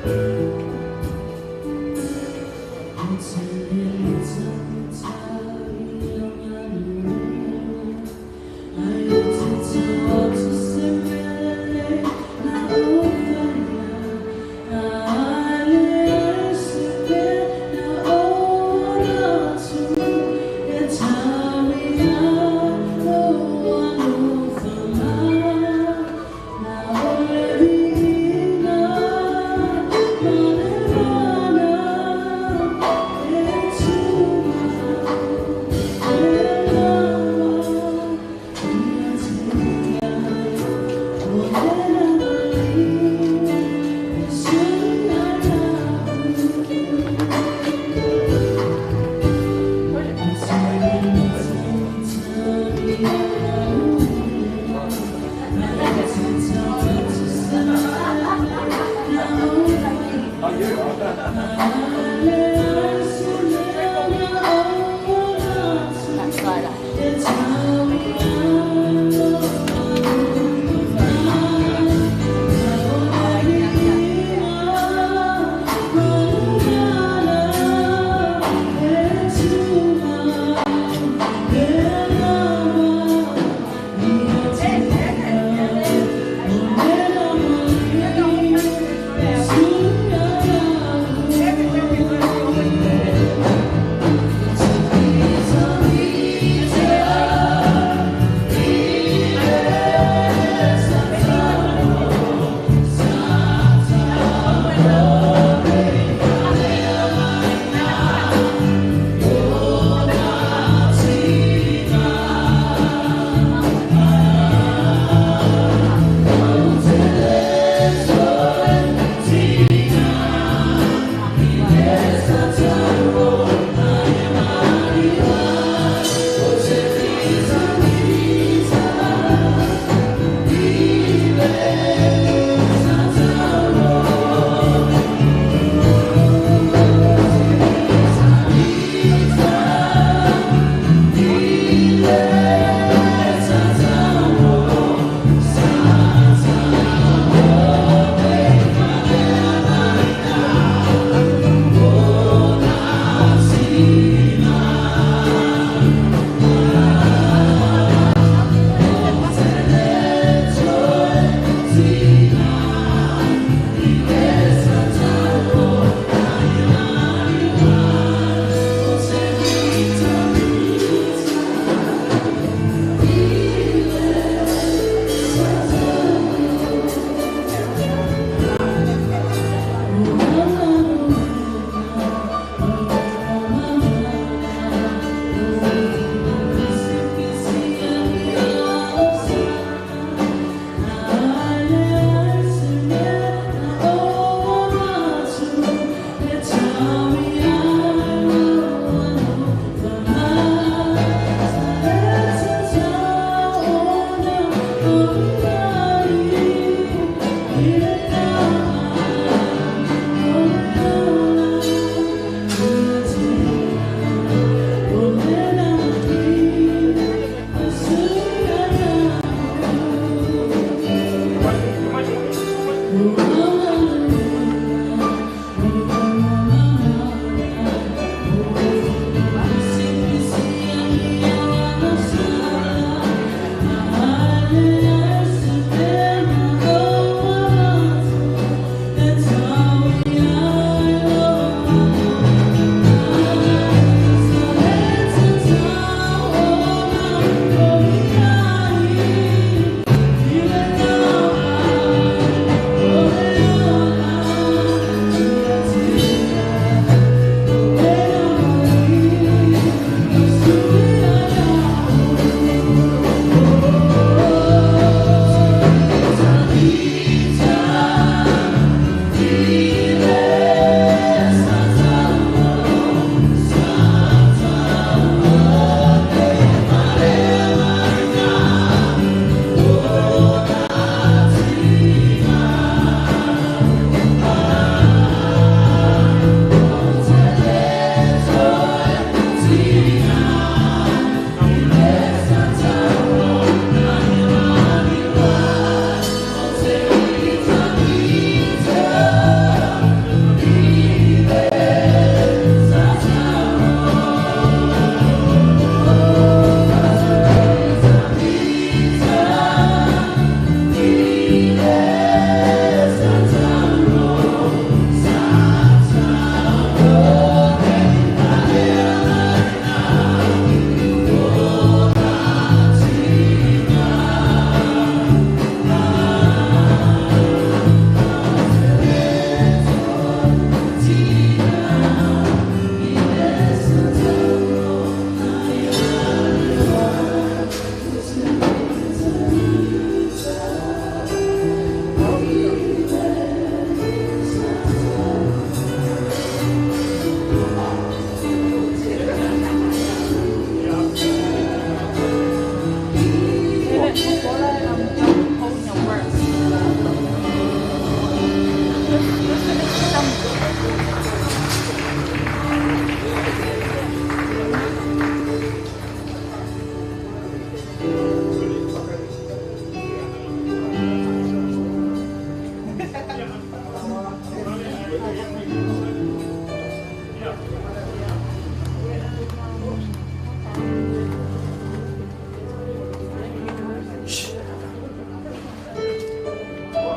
Thank you.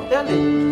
Tele.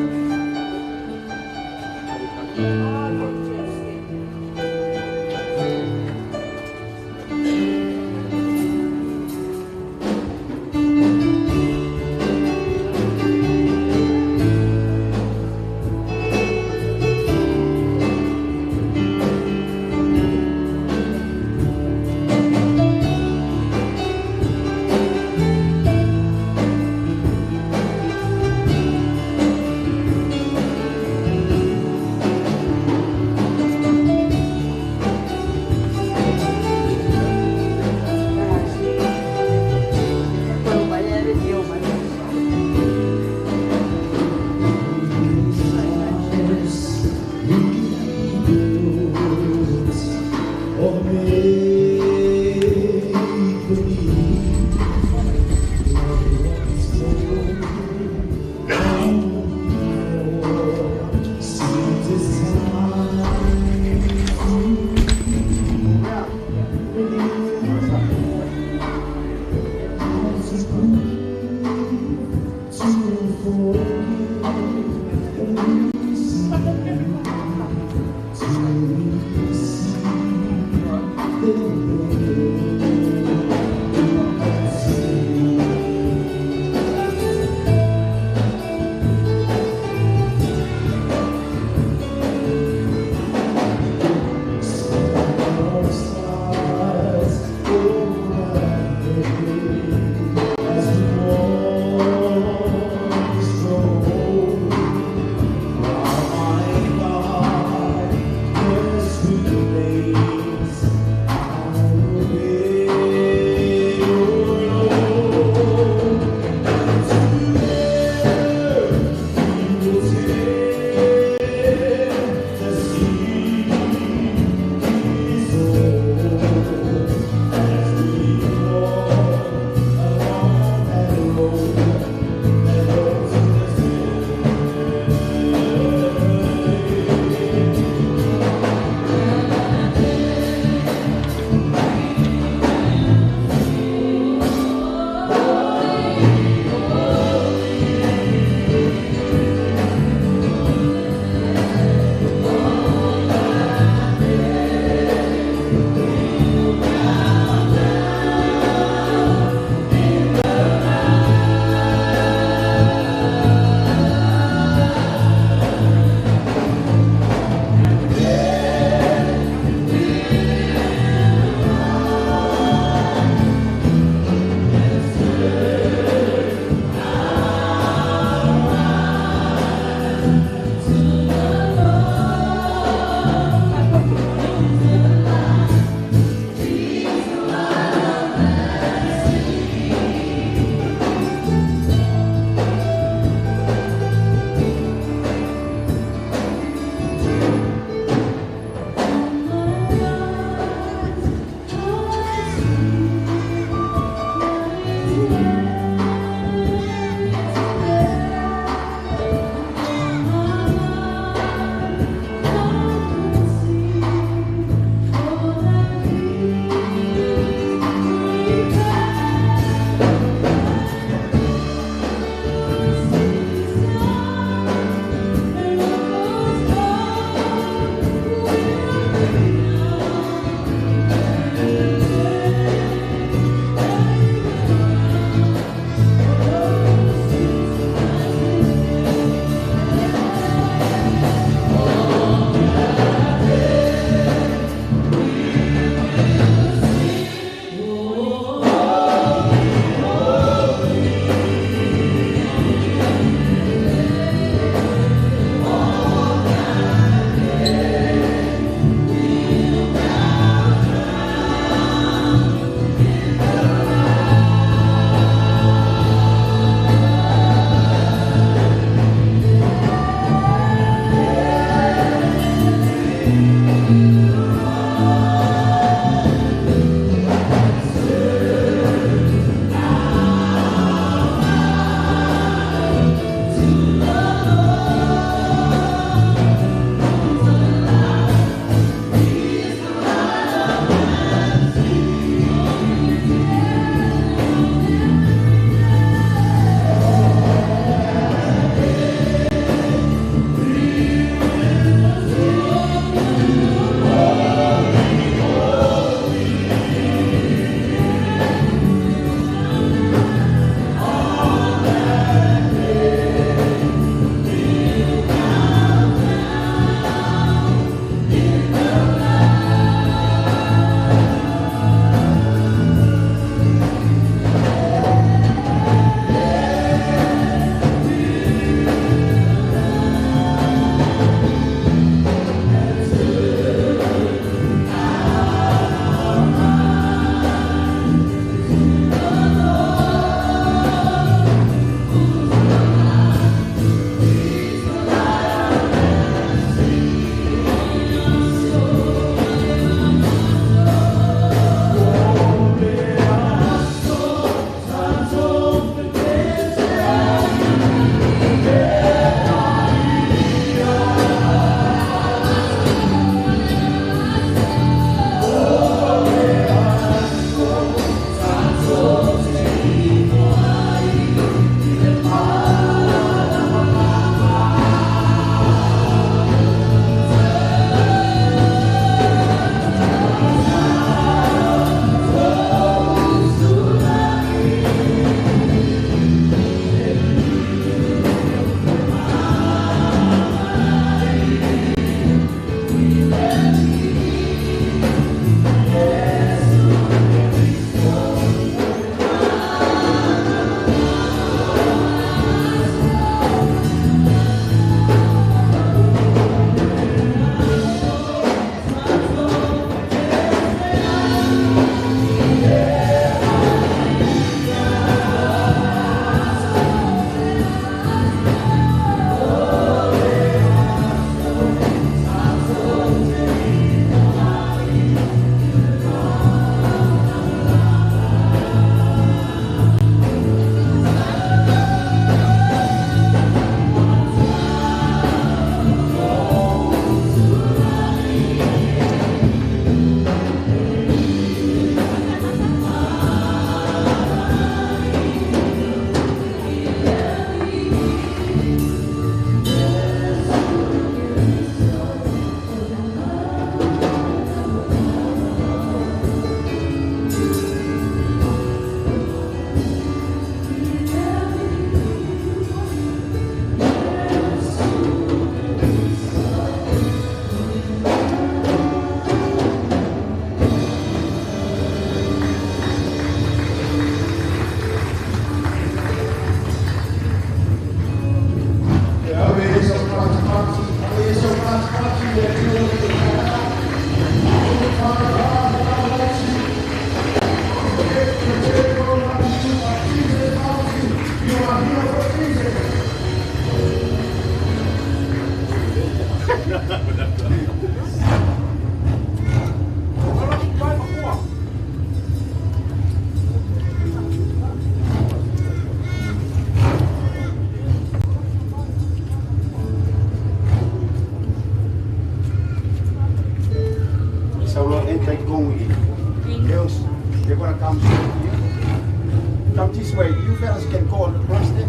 They're gonna come straight here. Come this way. You fellas can go on the cross there.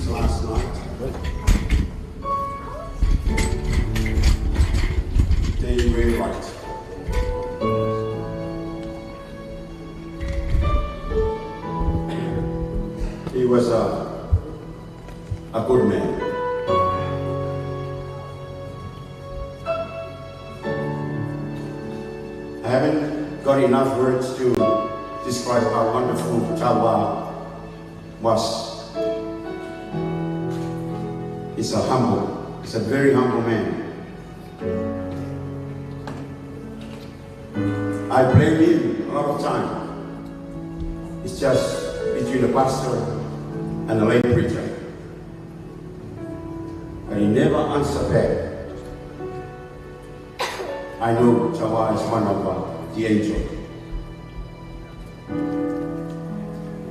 Last night. They were right. He was a good man. I haven't got enough words to describe how wonderful Tawa was. He's a very humble man. I blame him a lot of time. It's just between the pastor and the lay preacher. But he never answered back. I know Tawa is one of the angels.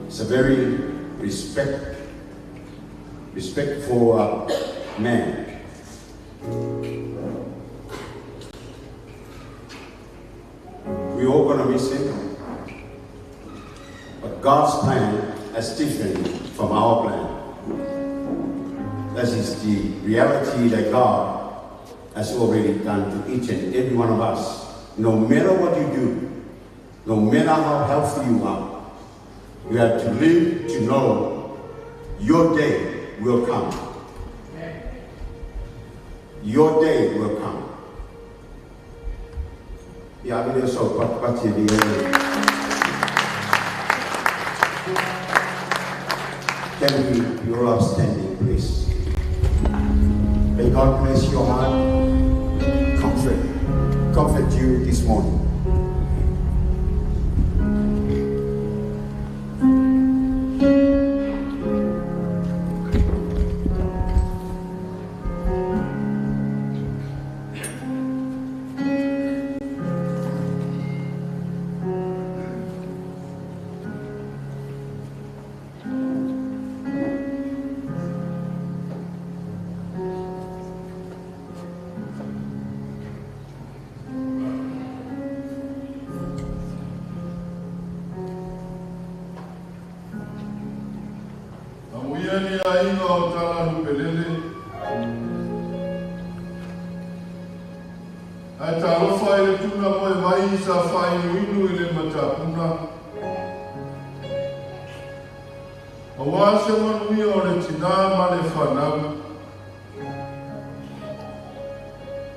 He's a very respectful man. We all going to miss him. But God's plan is different from our plan. That is the reality that God has already done to each and every one of us. No matter what you do, no matter how healthy you are, you have to live to know your day will come. Your day will come. Yeah, I mean, so, but can we be all upstanding, please? May God bless your heart, comfort you this morning. Ia ni aiga o Talalupelele. Ae talofa i le tuna moe vai sa faainuinu i le matapuna. Auā se manuia o le tinā ma le fanau.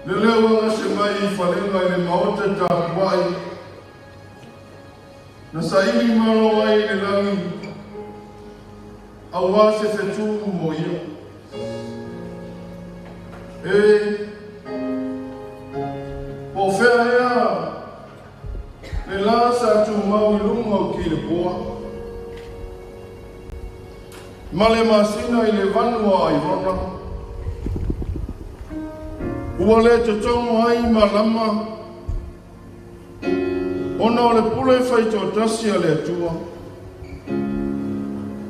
Le leo gase mai i falega i le maota tapuai. Na saili malo ai i le lagi. Auā se fetū mo ia. E po fea ea le la sa tumau i luga o Kilepoa. Ma le masina i le vanu a Aivona. Ua le totogo ai malama ona o le pule faitoatasi a le Atua.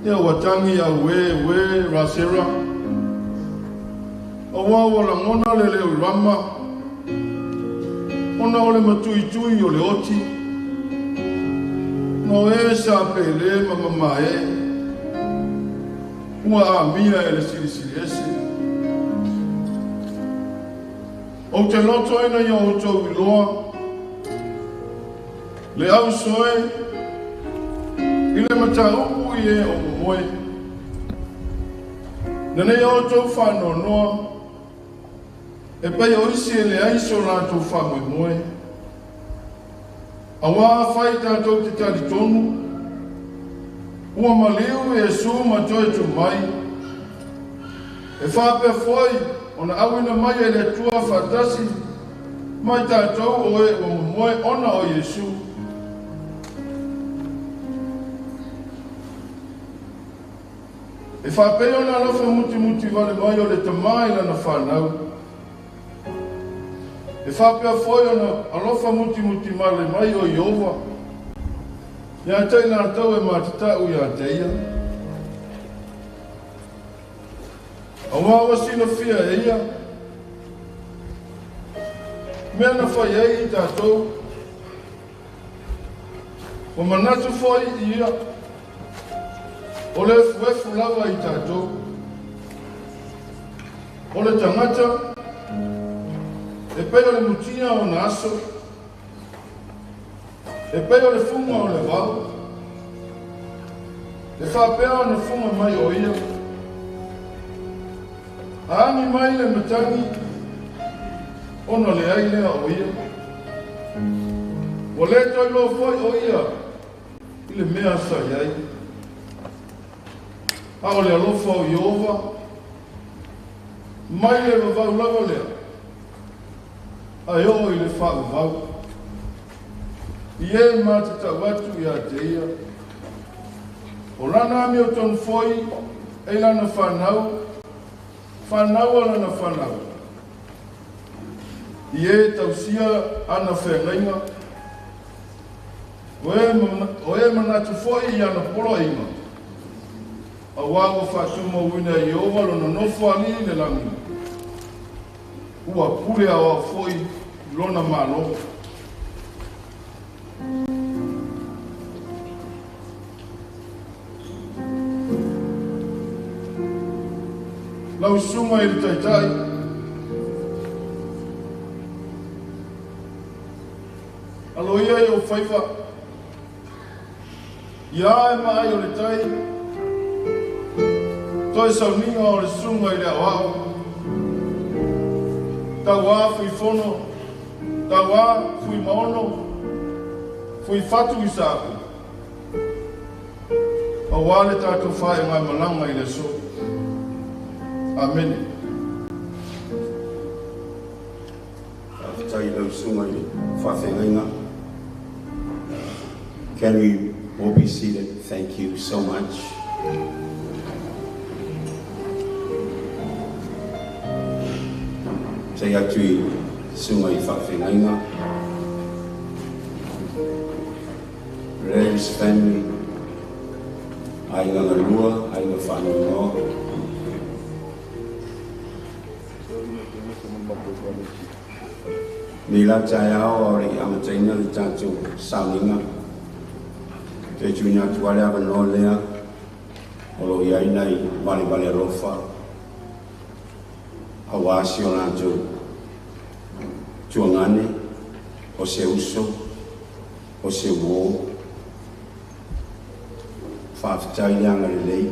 Ia ua tagi au e ue Rasera. Auā ua lagona le leo i Rama ona o le matuitui o le oti. No e sa pele ma mamae. Ua amia e le silisili ese. Ou te loto ina ia outou iloa. Le au soe i le mataupu i e o momoe. Na nei outou whaanoanoa e pai o isi e le aiso latou whaamoemoe. Auā afai tatou te talitonu, ua maliu Iesu ma toe tu mai. E faapea foi ona auina mai e le Atua faatasi mai tatou o e ua momoe ona o Iesu. E faapea ona alofa mutimuti vale mai o le tamā i lana fanau. E faapea foi ona alofa mutimuti vale mai o Ieova. Ia te i latou e matatau ia te ia. Auā ua silafia e ia. Mea na fai ai i tatou. Ua manatu foi ia. O le efuefu lava i tatou. O le tagata e pei o le mutia o na aso. E pei o le fuga o le vao. E faapea ona fuga mai o ia. A agi mai le matagi ona leai lea o ia. Ua le toe iloa foi o ia i le mea sa i ai. A o le alofa o Ieova, mai le vavau lava lea, ae oo i le faavavau. I e matatau atu ia te ia. O lana amiotonu foi e lana fanau, fanau a lana fanau. I e tausia ana feagaiga, o e manatu foi i ana poloaiga. Auā ua faatumauina e Ieova lona nofo alii i le lagi. Ua pule aoao foi lona Malo. Lau susuga i le Taitai, aloia i ou faiva, ia ae ma ai o le tai, toe sauniga o le susuga i le aoao, tauā Fuifono, tauā Fuimaono, Fuifatu Isaako, auā le tatou faaigaimalaga i le aso. Amene. Faafetai i lau susuga i le faafeagaiga. Can we all be seated? Thank you so much. Faafetai atu i susuga i faafeagaiga. Rev's family, aiga galua, aiga faanoanoa. Nei la taeao a o le i amataina le tatou sauniga, toe tuuina atu lava le avanoa lea O lo o i ai nai valevale alofa auā si o latou tuagane, o se uso, o se uō. Faafetai le agalelei.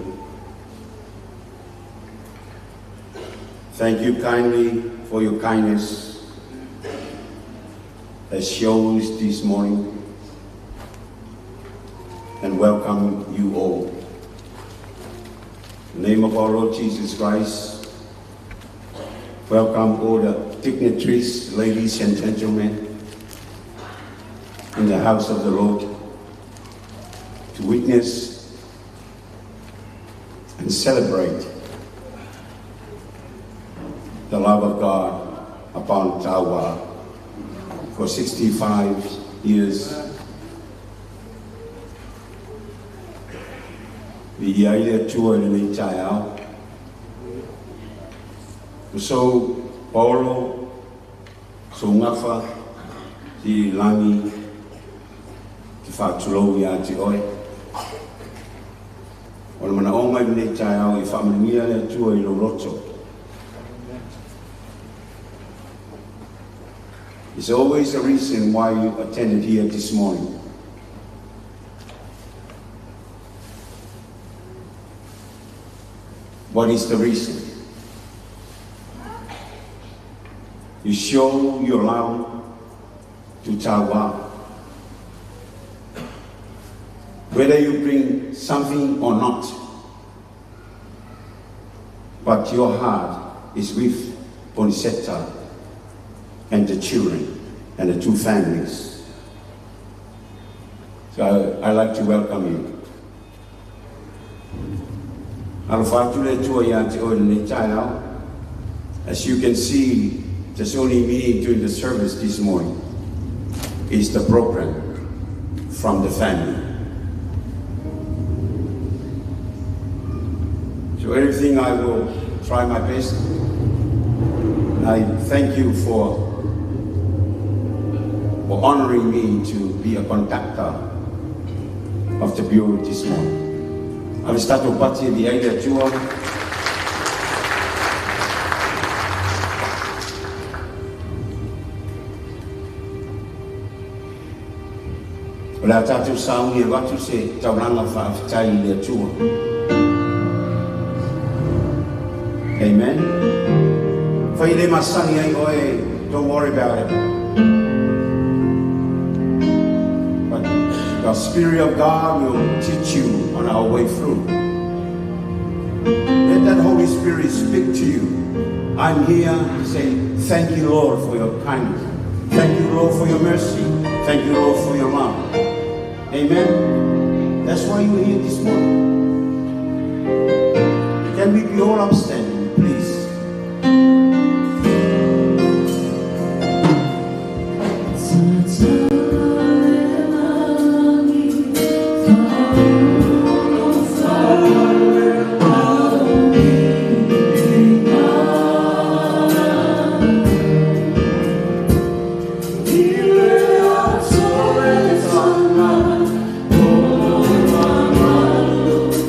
Thank you kindly for your kindness that shows this morning, and welcome you all. In the name of our Lord Jesus Christ, welcome all the dignitaries, ladies and gentlemen, in the house of the Lord to witness and celebrate the love of God upon Taua for 65 years. Viia ai le Atua i lenei taeao. So, Paulo, Sougafa, si Lagi, te faatulou iā te oe. O le manaoga i lenei taeao i faamanuia le Atua i lou loto. There's always a reason why you attended here this morning. What is the reason? You show your love to Taua. Whether you bring something or not, but your heart is with Poniseta and the children and the two families. So I like to welcome you. Alofa atu le Atua iā te oe lenei taeao. As you can see, there's only me doing the service this morning. Is the program from the family. So everything I will try my best. I thank you for honoring me to be a conductor of the bureau this morning. Ave stato pati di ai le Atua. O le a tatou sauni e avatu se taulaga faafetai i le Atua. Amen. Fai le masani ai oe, don't worry about it. But the Spirit of God will teach you on our way through. Let that Holy Spirit speak to you. I'm here to say thank you, Lord, for your kindness. Thank you, Lord, for your mercy. Thank you, Lord, for your love. Amen. That's why you're here this morning. Can we be all upstanding, please?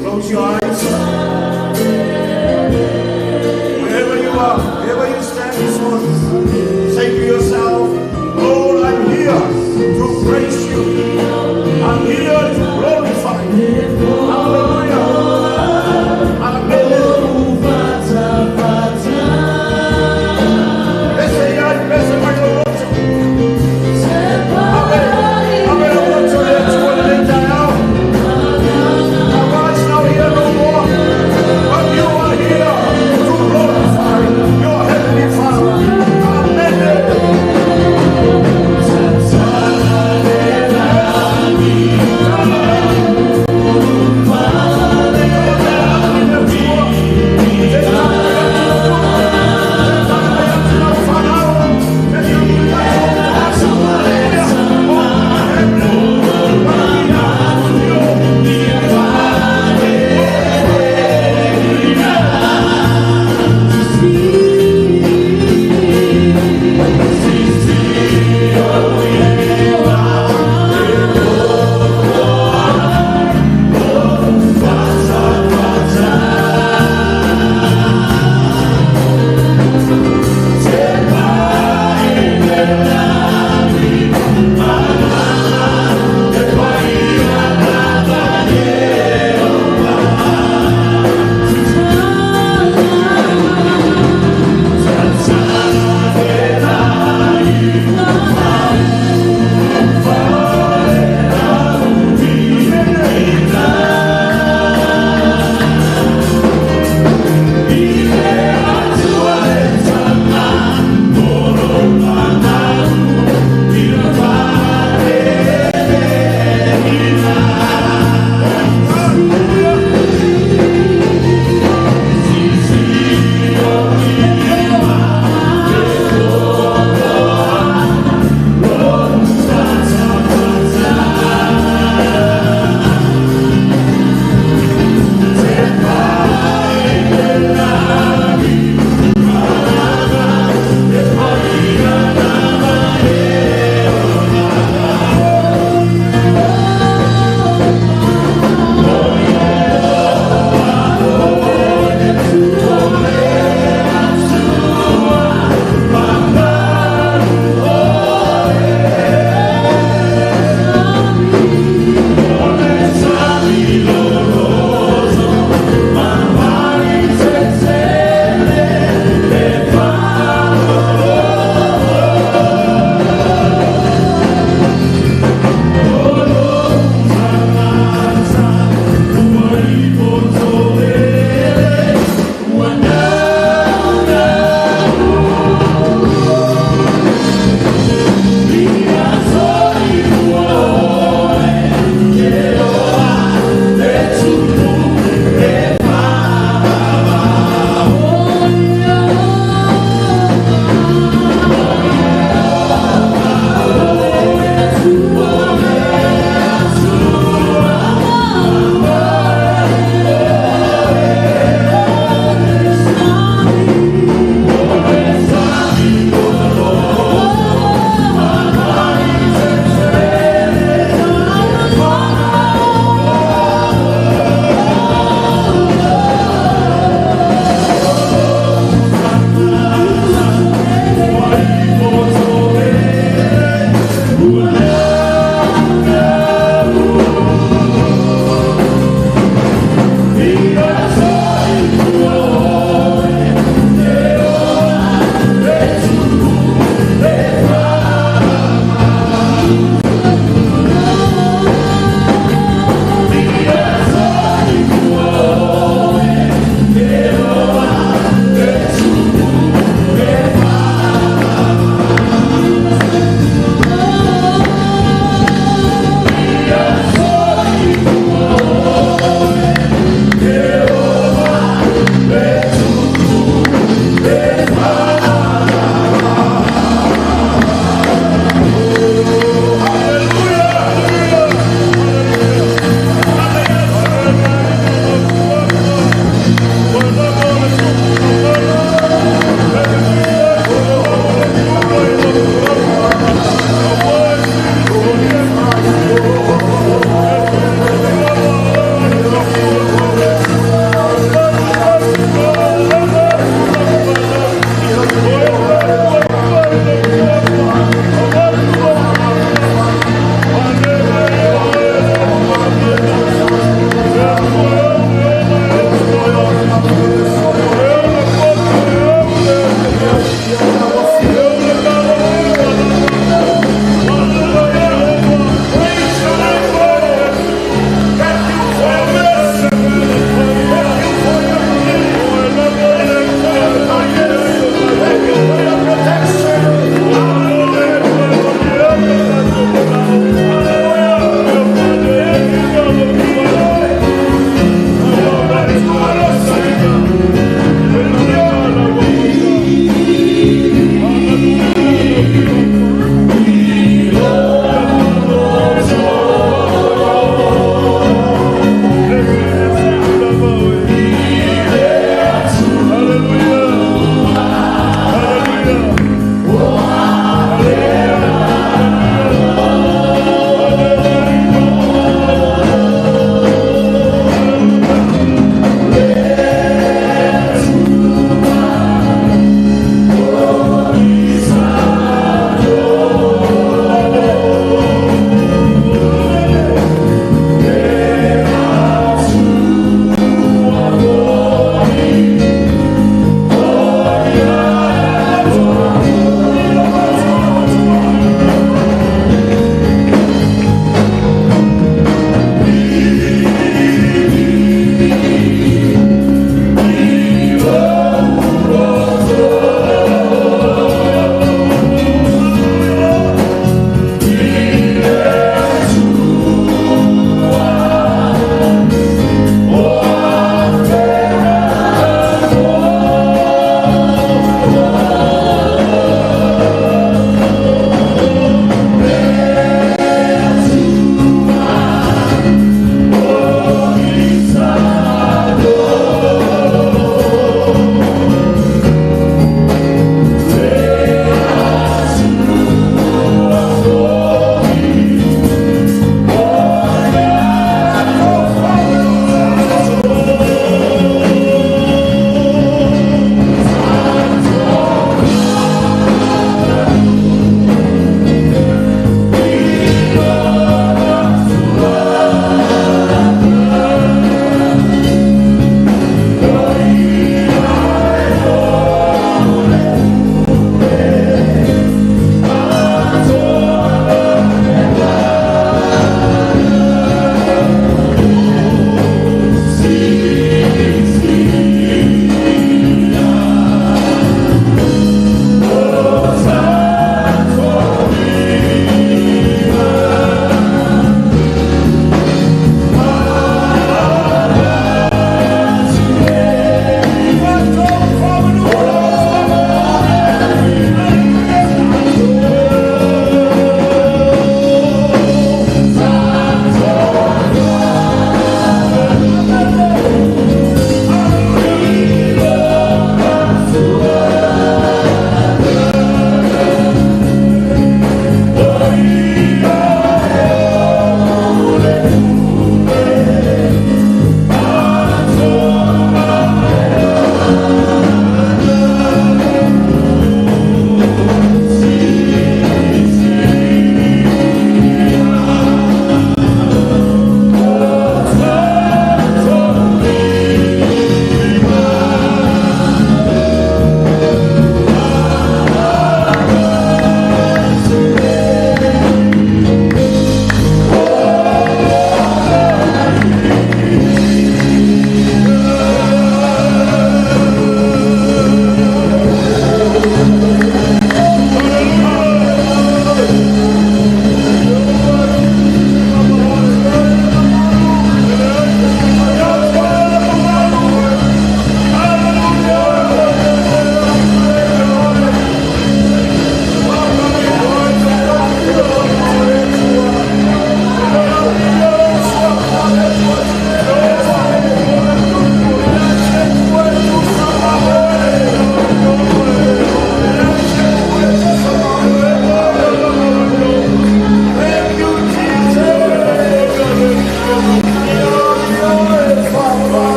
Close your eyes.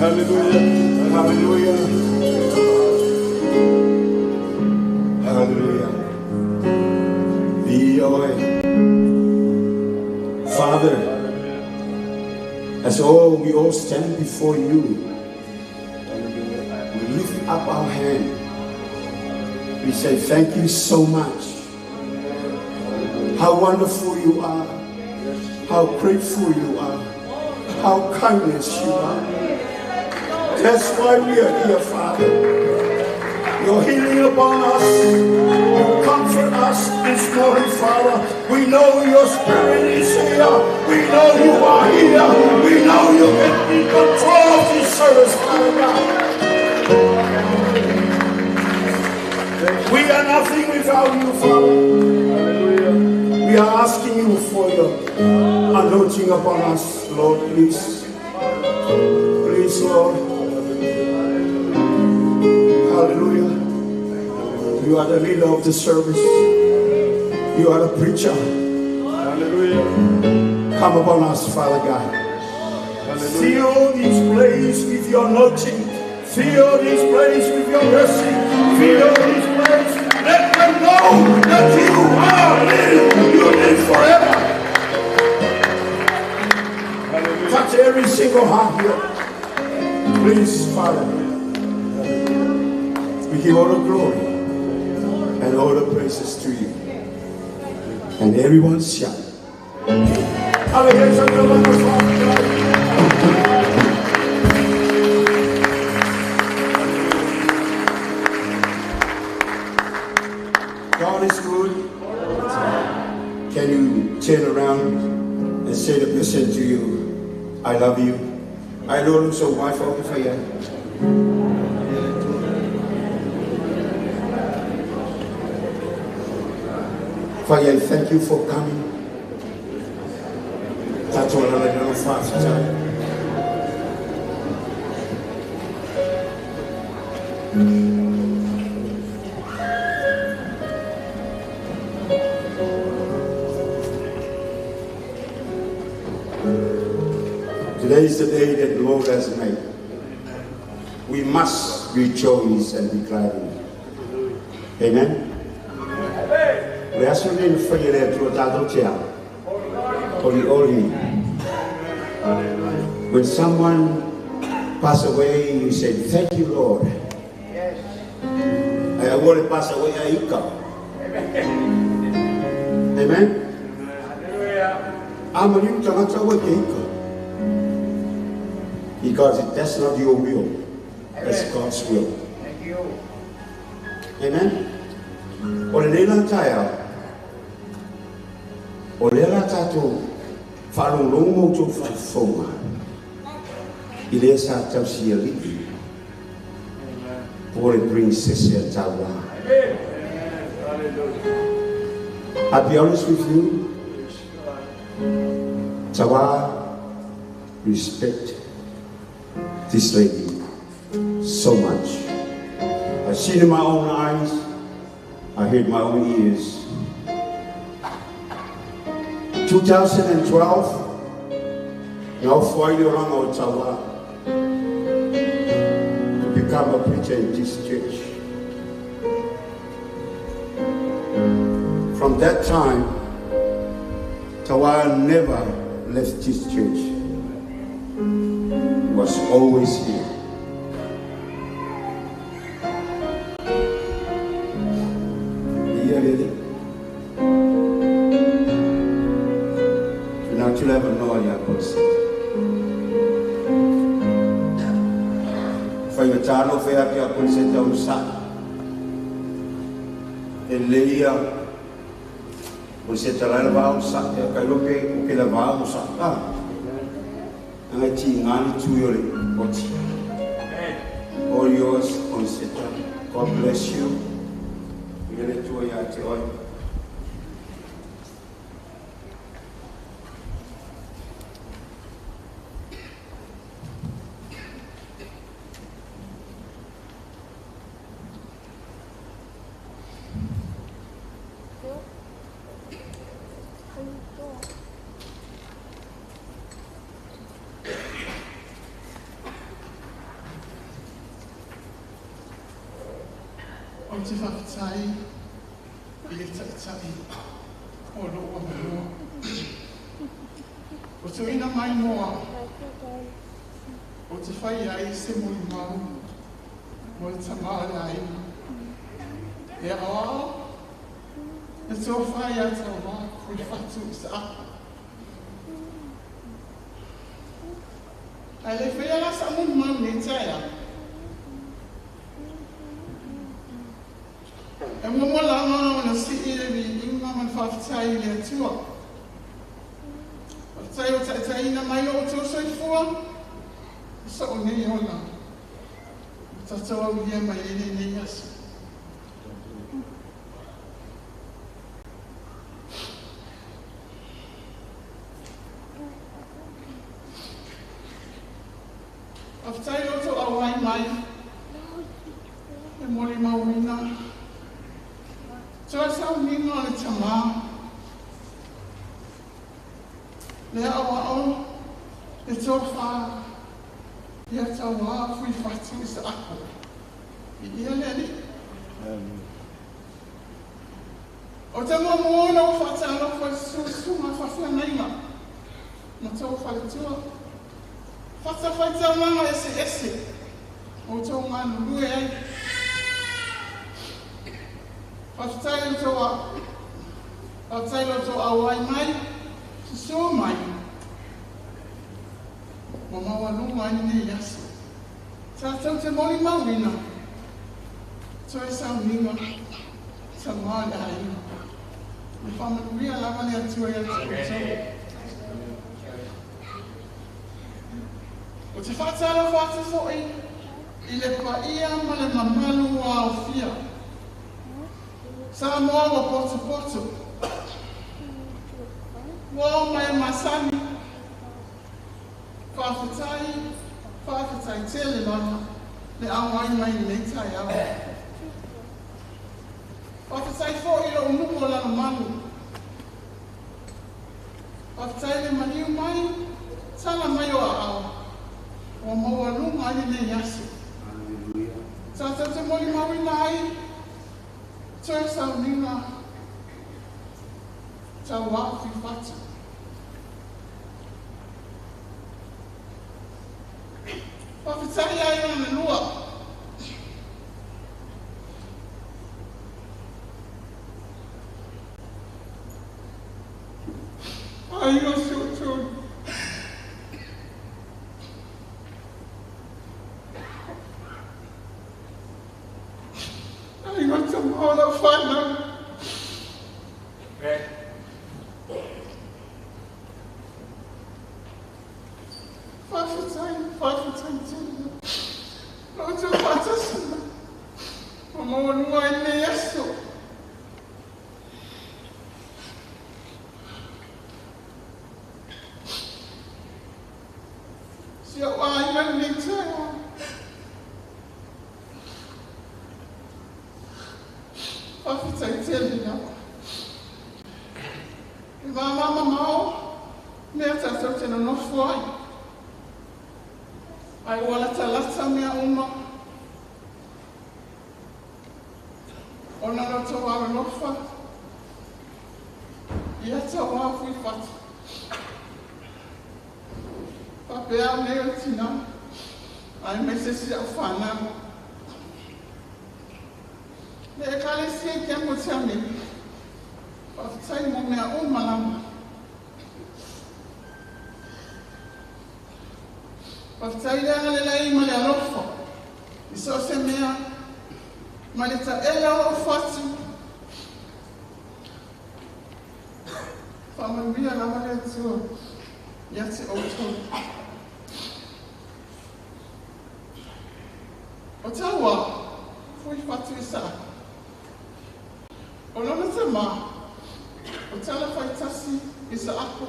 Hallelujah. Hallelujah. Hallelujah. Father, as all we all stand before you, we lift up our hand. We say thank you so much. How wonderful you are. How grateful you are. How kindness you are. That's why we are here, Father. Your healing upon us. You comfort us this morning, Father. We know your spirit is here. We know you are here. We know you can be in control of this service, Father God. We are nothing without you, Father. Hallelujah. We are asking you for your anointing upon us, Lord, please. Please, Lord. Hallelujah. You are the leader of the service. You are the preacher. Hallelujah. Come upon us, Father God. Hallelujah. Fill this place with your anointing. Fill this place with your mercy. Fill this place. Let them know that you are live. You live forever. Hallelujah. Touch every single heart here. Please, Father. We give all the glory and all the praises to you. And everyone shout. Hallelujah. God is good. Can you turn around and say to the person to you, I love you. I know so wife for you. Father, thank you for coming. That's all I know, Father. Today is the day that the Lord has made. We must rejoice and be glad in it. Amen. Le aso nei na whai le atua tātou te ao. Oli oli. When someone pass away, you say, thank you, Lord. I want to pass away, I ika. Amen. I'm a new tangata wa te ika. Because that's not your will. That's God's will. Thank you. Amen. O le leila taia, o le la tātou whalongongo o tō whaifonga i lea sa tausi a lii po le princess a taua. I'll be honest with you, Tawa respect this lady so much. I've seen in my own eyes, I heard my own ears. 2012, now Oranga o Tawa to become a preacher in this church. From that time, Tawa never left this church. He was always here. Ia lele. Tuna tula ba noa ia kosi. Whai tano whea pia kosi tau sa. E leia o se talala vao sa e kai loke o ke la vao sa. Ah. Anga ti ngani tu yore oti. All yours on seta. God bless you. Yele tua ia te oi. O te faafetai i le Taitai o lou avanoa. O tuuina mai mo au, ou te fai ai se molimau mo le tama o le aiga. E aoao, le tofa ia Tauā Fuifatu Isaako. Ae le faia la sa'u molimau i lenei taeao. E muamua lava ona sii le viiga ma le faafetai i le Atua. Faafetai ua taitaiina mai lo outou soifua i sou nei ola ua tatou aulia mai ai lenei aso. Faafetai i lo outou auai mai e molimauina toe sauniga o le tamā le aoao le tofa ia Tauā Fuifatu Isaako. Viia le Alii. Ou te muamua ona ou faatalofa i le susuga faafeagaiga ma tou faletua, fatafaitaulaga eseese o outou galulue ai. Faafetai i lo faafetai i lo outou auai mai, susū mai, ua maualuga ai lenei aso. Tatou te molimauina toe sauniga tama o le aiga. E faamanuia lava le Atua ia te outou. Ou te faatalofa atu foi i le paia ma le mamalu ua aofia. Samoa ua potopoto. Ua oo mai e masani. Faafetai, faafetai tele lava le auai mai i lenei taeao. Faafetai foi i lou nuu o Lalomanu. Faafetai le maliu mai, tala mai o aao, ua maualuga ai lenei aso. Tatou te molimauina ai toe sauniga Tauā Fuifatu. Faafetai aiga na lua. Aiga o si outou. Aiga o tama o lau fanau. Faafetai, faafetai tele. Lo outou faatasi mai. Ua maualuga ai lenei aso. Si ou aiga i lenei taeao. Faafetai tele lava. E vavamamao mea tatou te nonofo ai. Ae ua latalata mea uma ona o lo outou alolofa ia Tauā Fuifatu. Faapea au nei o le tinā, aemaise si au fanau. Le Ekalesia i Kemo Tiameni, faafetai mo mea uma lava. Faafetai le agalelei ma le alofa i so o se mea mai le taele o lou fatu. Faamanuia lava le Atua ia te outou. O Tauā Fuifatu Isaako, o lona tamā, o Talafaitasi Isaako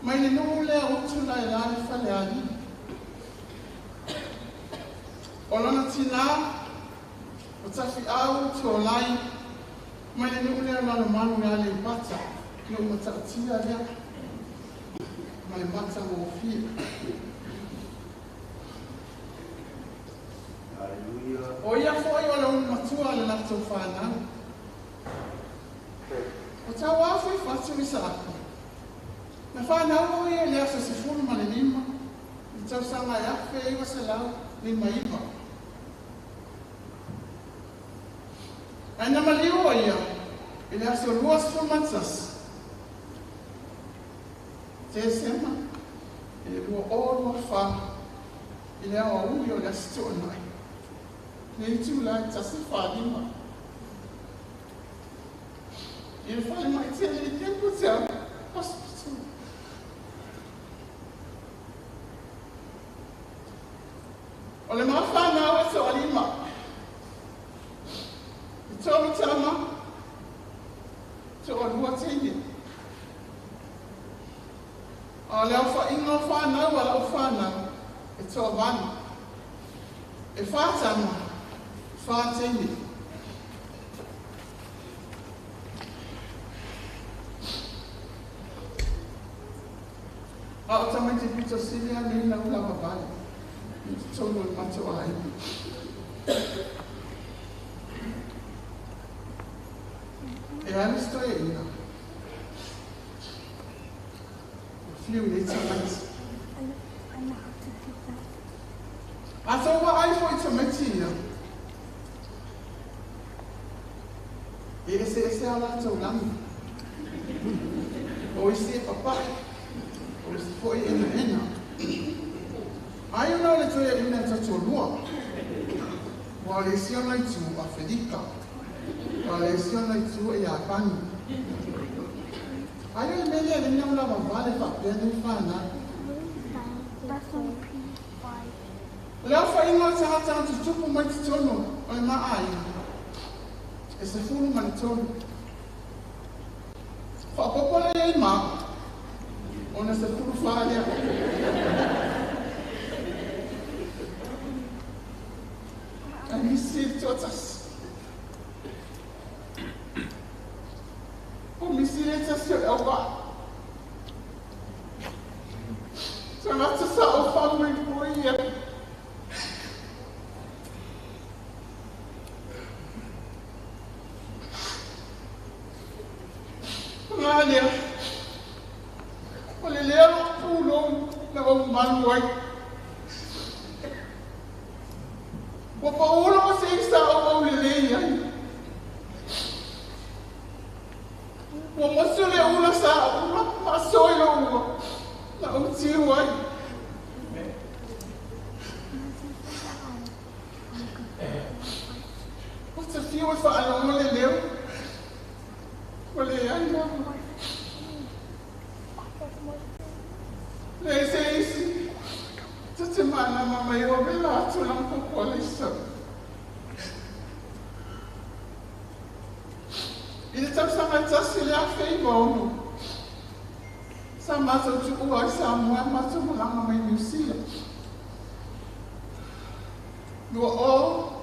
mai le nuu lea o Utulaela i Falealili. O lona tinā, o Tafiau Tuolai mai le nuu lea o Lalomanu i Aleipata, nuu matautia lea ma le matagofie. O ia foi o le ulumatua a le latou fanau. O tauafu i fatu i Saaka. Na whanau o ia le aso 15, i tausaga e 1959. Ae na maliu o ia i le aso 21, Tesema, i le 2024, i le aoauli o le aso Toonai, le itula e 1:45. I le fale mai tele i Campbelltown Hospital. O le mawhanau e toalima. I tolu tama, toalua teine. A le aofa'iga o fanau a la'u fanau e toavalu, e fa tama, fa teine. A o tamaiti pito sili a nei lau lava vale i totonu o le matou aiga. E alu se toeaina, ua fiu i nei tamaiti. A tou vaai foi i tamaiti ia, e eseese a latou lagi. O isi e papa'i, o isi foi e enaena. Ai ona o le toeaina e totoalua, ua o le isi ona itu Afelika, a o le isi ona itu e Iapani. Ai o le mea lea e lea lava vale faapea nei fanau. O le aofa'iga o tagata tutupu mai totonu o le maaiga, e 13. Faapopo le iai ma ona 14 lea. Ae misi le toatasi. O misi le tasi o le auvaa. Tagata sa o faamoemoe ia. Paga lea, o le lea lou pulou na ou malu ai. Ua paʻu lou sei sa ou aulelei ai. Ua motu le ula sa ula maasoi lou ua na ou tiu ai. Ua ta fiu e faalogo le leo, ua leai lava. Leai se isi ta te malama mai o vela atu la popo a leisa. I le tausaga e 1996, sa matou tuua ai Samoa e matou malaga mai Niu Sila. 2001.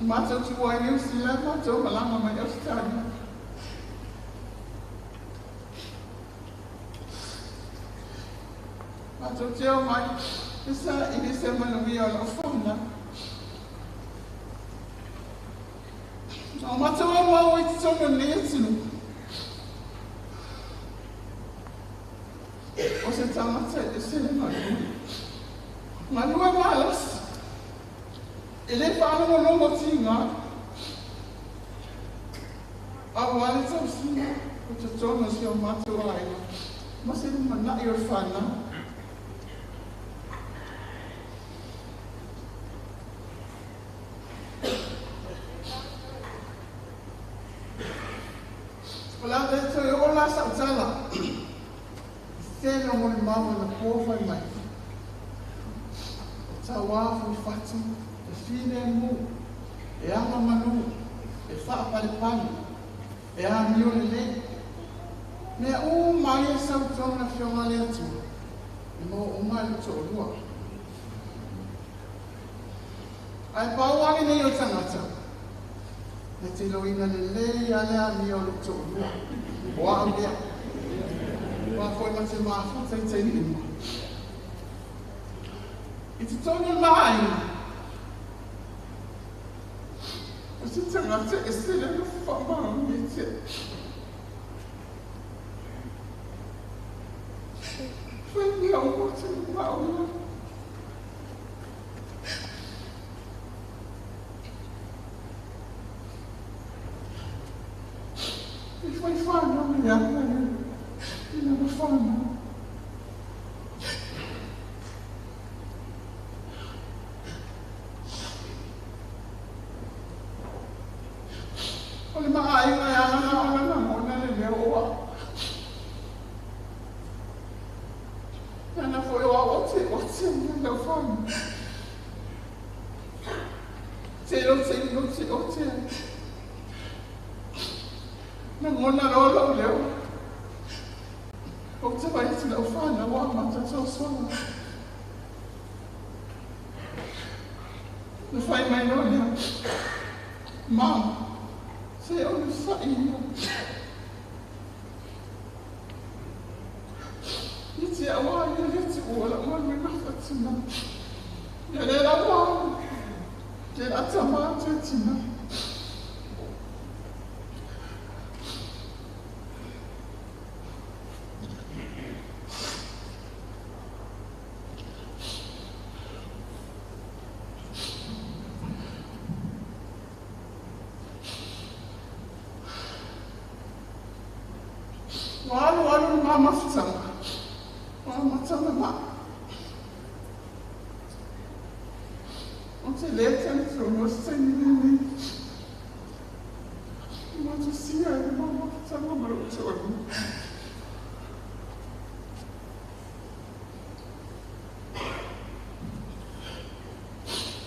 Matou tuua ai Niu Sila e matou malaga mai Australia. Matou te omai e saili se manuia o la'u fanau. O matou aumau ai totonu o lenei atunuu, o se tagata e ese le galue. Galue malosi, e le faalogologo tiga, aua le tausiga o totonu o si o matou aiga ma se lumana'i o le fanau. O le a le toe oo la sa'u tala i tele o molimau na po fai mai. O tauafu i fatu, e filemu, e agamalu, e faapalepale, e amio lelei. Mea uma ia sau tonu le Afioga a le Atua, e maua uma e le toalua. Ae pau lava lenei o le tagata, na te iloina lelei lava le amio o lou toalua, o a'u lea. Aua foi ma te mafuta i taimi uma. I totonu o le maaiga, tagata e se le wha maungi te. Whai mea o mo te maunga. I whai whānau me a i nana whānau. O le maainga e ana na ona na mona le leo oa. Nana foi oa o te o te leo whānau. Te o te o te o te. Na mona roa lau leo. O te vai te leo whānau a mata tau sola. Na whai mai no leo. Mam, se o le sa'i ia. I te awa ia le te ua la manu i mafatina. Ia le lawa. Ke la tama te tina. Walu walu mama futanga. Mama tanga ma. O te le tani tro mo se ni ni. Ma te sia e mama futanga ma lo tolu.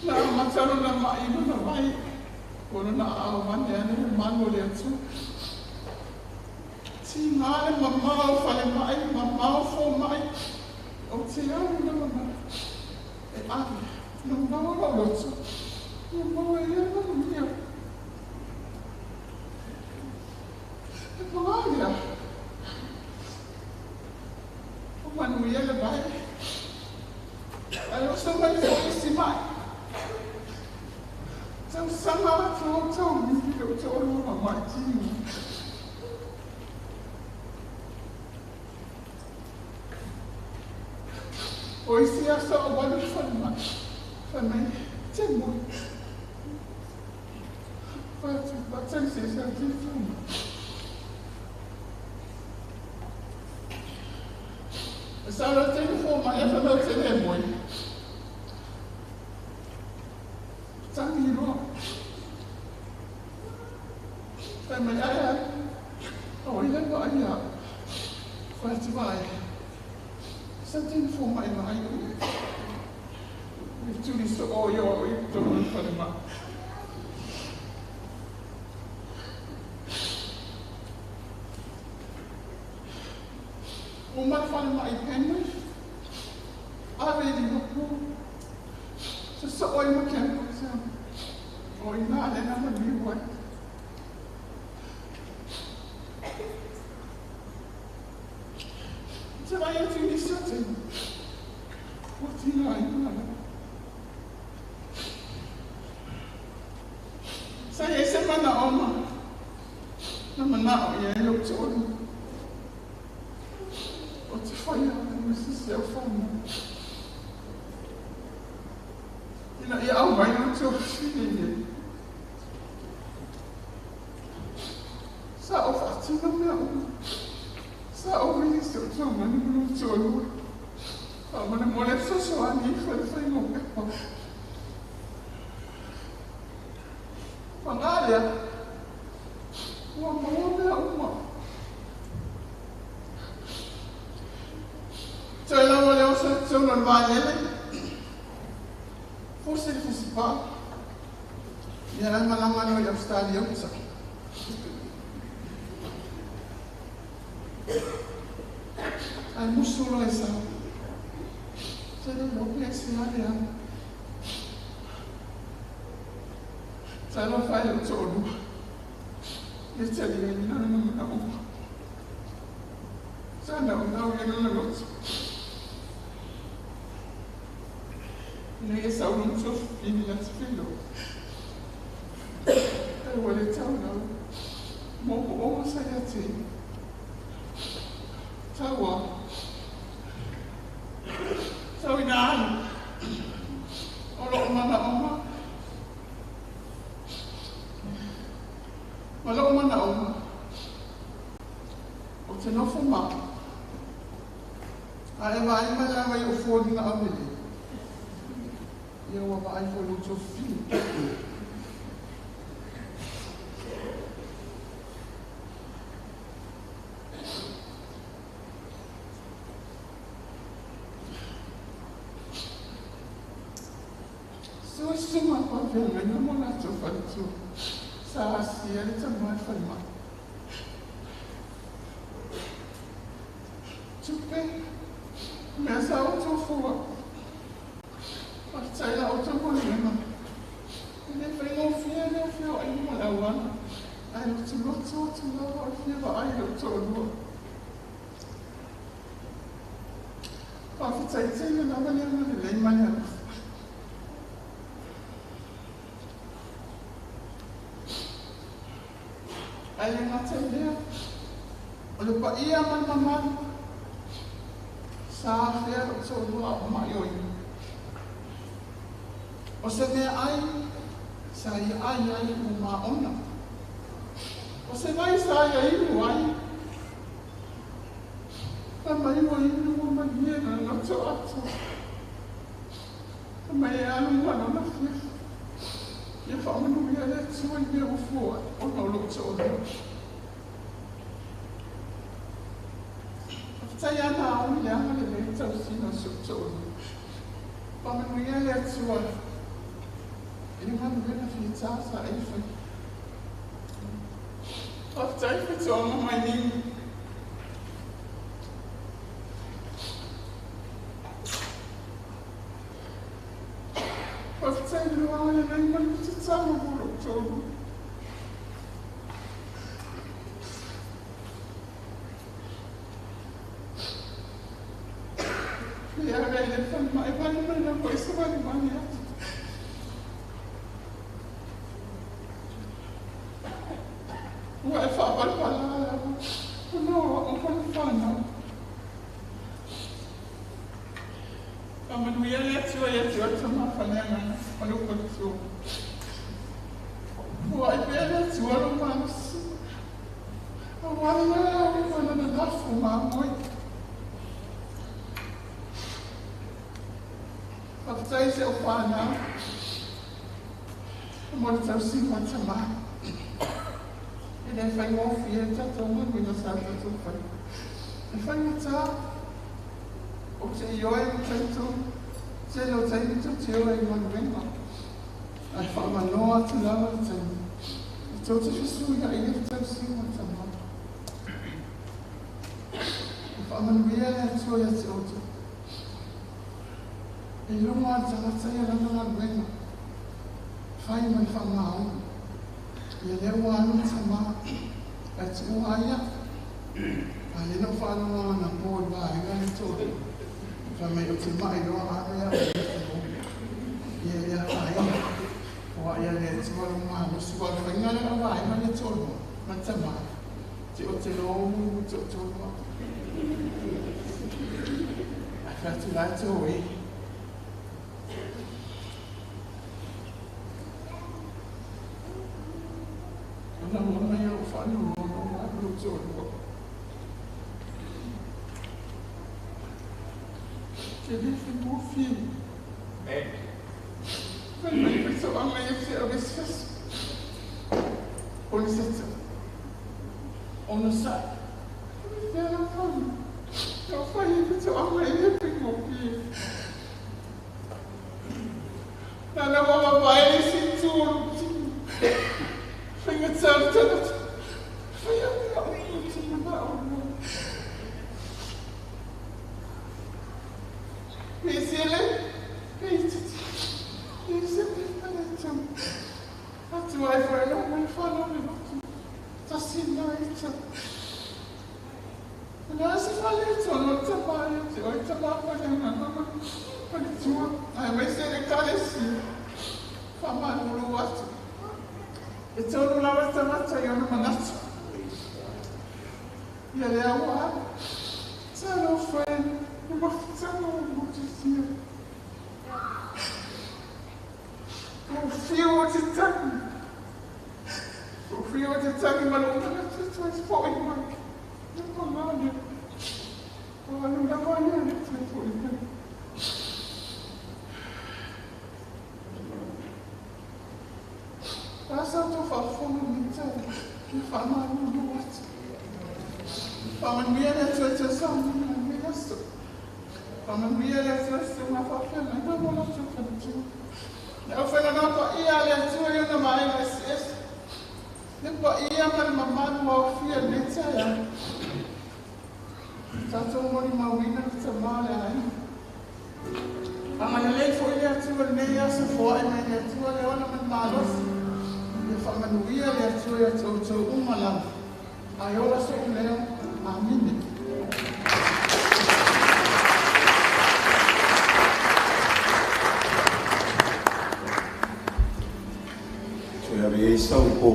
Na matalo na mai na mai. Kono na au mane ane manu le atu. Ti ngā le mamao whale mai, mamao fō mai. O te au na mama. E ave, na maua lau loto. Na maua e na mia. E pangalia. O manu ia le vai. Ai o sa mai fō isi mai. Tau sanga tau tau mi o te olu ma mai tini. O isi asa o walu whai mai. Whai mai, te moi. Whai atu, whai se se te whai. Sa lo te fo mai, e whai mau te le moi. Tangi roa. Whai mai ai ai. O i le mai ia. Whai atu vai. Sa te fo mai mai. I turi so o ia o i tō whare mai. O mai whare mai pene. Ave i mapu. Sa sa oi ma kempo sa. O i nā le nama mi wai. Te vai atu i sa te. O tina i nā. Sa e se mana oma. Na mana o ia e lau tolu. O te whai a mo se se au whana. Ina ia au mai no te o whine ia. Sa o whatina mea o. Sa o wini se o tau mani mo tolu. A mana mo le soso ani whai whai mo pepa. Pangalia. Ua maua mea uma. Te lawa leo sa te una valele. Fusi fusi pa. Ia la malanga no i Australia usa. Ai musulo e sa. Te le lope e se ale a. Te lo fai o tolu. E te li e nana na mana o. Sa na o nau e nana loto. Ina e sa unum tuf ini la te filo. E ua le tau lau. Mo o o sa ia te. Taua. Tau ina alu. O loo mana oma. Ma loo mana oma. O te nofo ma. A e vaai mai lava i o foliga aulelei. Ia ua vaai foi i lou tofifili. Susuga faafeagaiga ma latou faletua sa asia le tamā i falemai. Tupe, mea sa outou fua. Faafetai la outou galuega. E le faigofie le feoaiga ma le auala, ae ou te loto atu lava o le fia vaai i lou toalua. Faafetai tele lava le agalelei ma le alofa. Ae le gata i lea, o le paia ma le mamalu, sa afea lou toalua a o maioio. O se meaai, sa ia ai ai ua maona. O se vai sa ia inu ai. Fai mai ua inu ua malie lona loto atoa. Fai mai e alu ma lona fiafi. Ia faamanuia le Atua i mea ua fua ai ona o lou toalua. Faafetai ana ao i le agalelei i le tausiga o si ou toalua. Faamanuia le Atua i le galuega fita sa e faia. Faafetai fetuaga mai Niu. Faafetai i lou agalelei ma le tatalo mo lou toalua. Ia ave ai le falemai vale mai lava i se valevale atu. Ua e faapalapala lava ona o au ma le fanau. Faamanuia le Atua ia te oe tama Faleagaga ma lou faletua. Foai pea le Atua lou malosi. Aua le laau ma lana lafo mamoe. Faafetai si au fanau mo le tausiga o tamā. E le faigofie le tatou galuega sa tatou faia. E faigata, ou te ioe ma talitonu, tele o taimi tou te oe i galuega, ae faamanoa atu lava le taimi e tou te fesuiai ai le tausiga o tamā. E faamanuia le Atua ia te outou. E iloa a le tagata ia lana galuega, fai ma le faamaoni. Ia lea ua alu le tamā, ae tuua ai au. A lea na ou faalogo anapo i le vaega lea toalua, fai mai ou te mai loa ave au i le fanua. Ia le afaina, o ia le Atua lou malosi, aua o le faiga lea o le vaega lea toalua ma le tamā, te o te lomu toatolu au. Ae fai atu la e toe. O lagona ia o lou faanoanoa ua alu lou toalua. E le faigofie. Fai mai fesoaga ia te au i se aso. O le seta. Onosai. Fea lau fale. Lau fai e fesoaga e le faigofie. Na la ua vavae le isi itu o lou tino. Faigata le tagata. Fai au ia au ou te manao loa. Pe sele, pe itiiti. E se pe faletu. Atu ai foi lau mai whanau le lotu. Tasi na ita. O le a se faaletonu o le tamā ia te oe tamā Faleagaga ma faletua, aemaise le Ekalesia. Faamalulu atu. E tolu lava tagata i ona manatu. Ia lea ua alu. Tell friend, o motisia. O fiu o te tangi. O fiu o te tangi ma lou manatu toe fo'i mai. Ia pagā lea. O alu lava lea le toe fo'i mai. Asa tō whaafonga ni te ki whamalulu atu. Whamanuia le Atua i te sauni ma lenei aso. Whamanuia le Atua i se unga whawhena i ngā mola tū whanatua. Le au whainga ngā pa ia le Atua i ona maenga ese. Le pa ia ma le mamalu au fia le taia. Tātou moni mauina le tamā le aiga. Agalelei foi le Atua lenei aso foai mai le Atua le ona ma le malosi. Ia faamanuia le Atua ia toutou uma lava. Ae ola so'u leo. Amine. So have a sau i pō.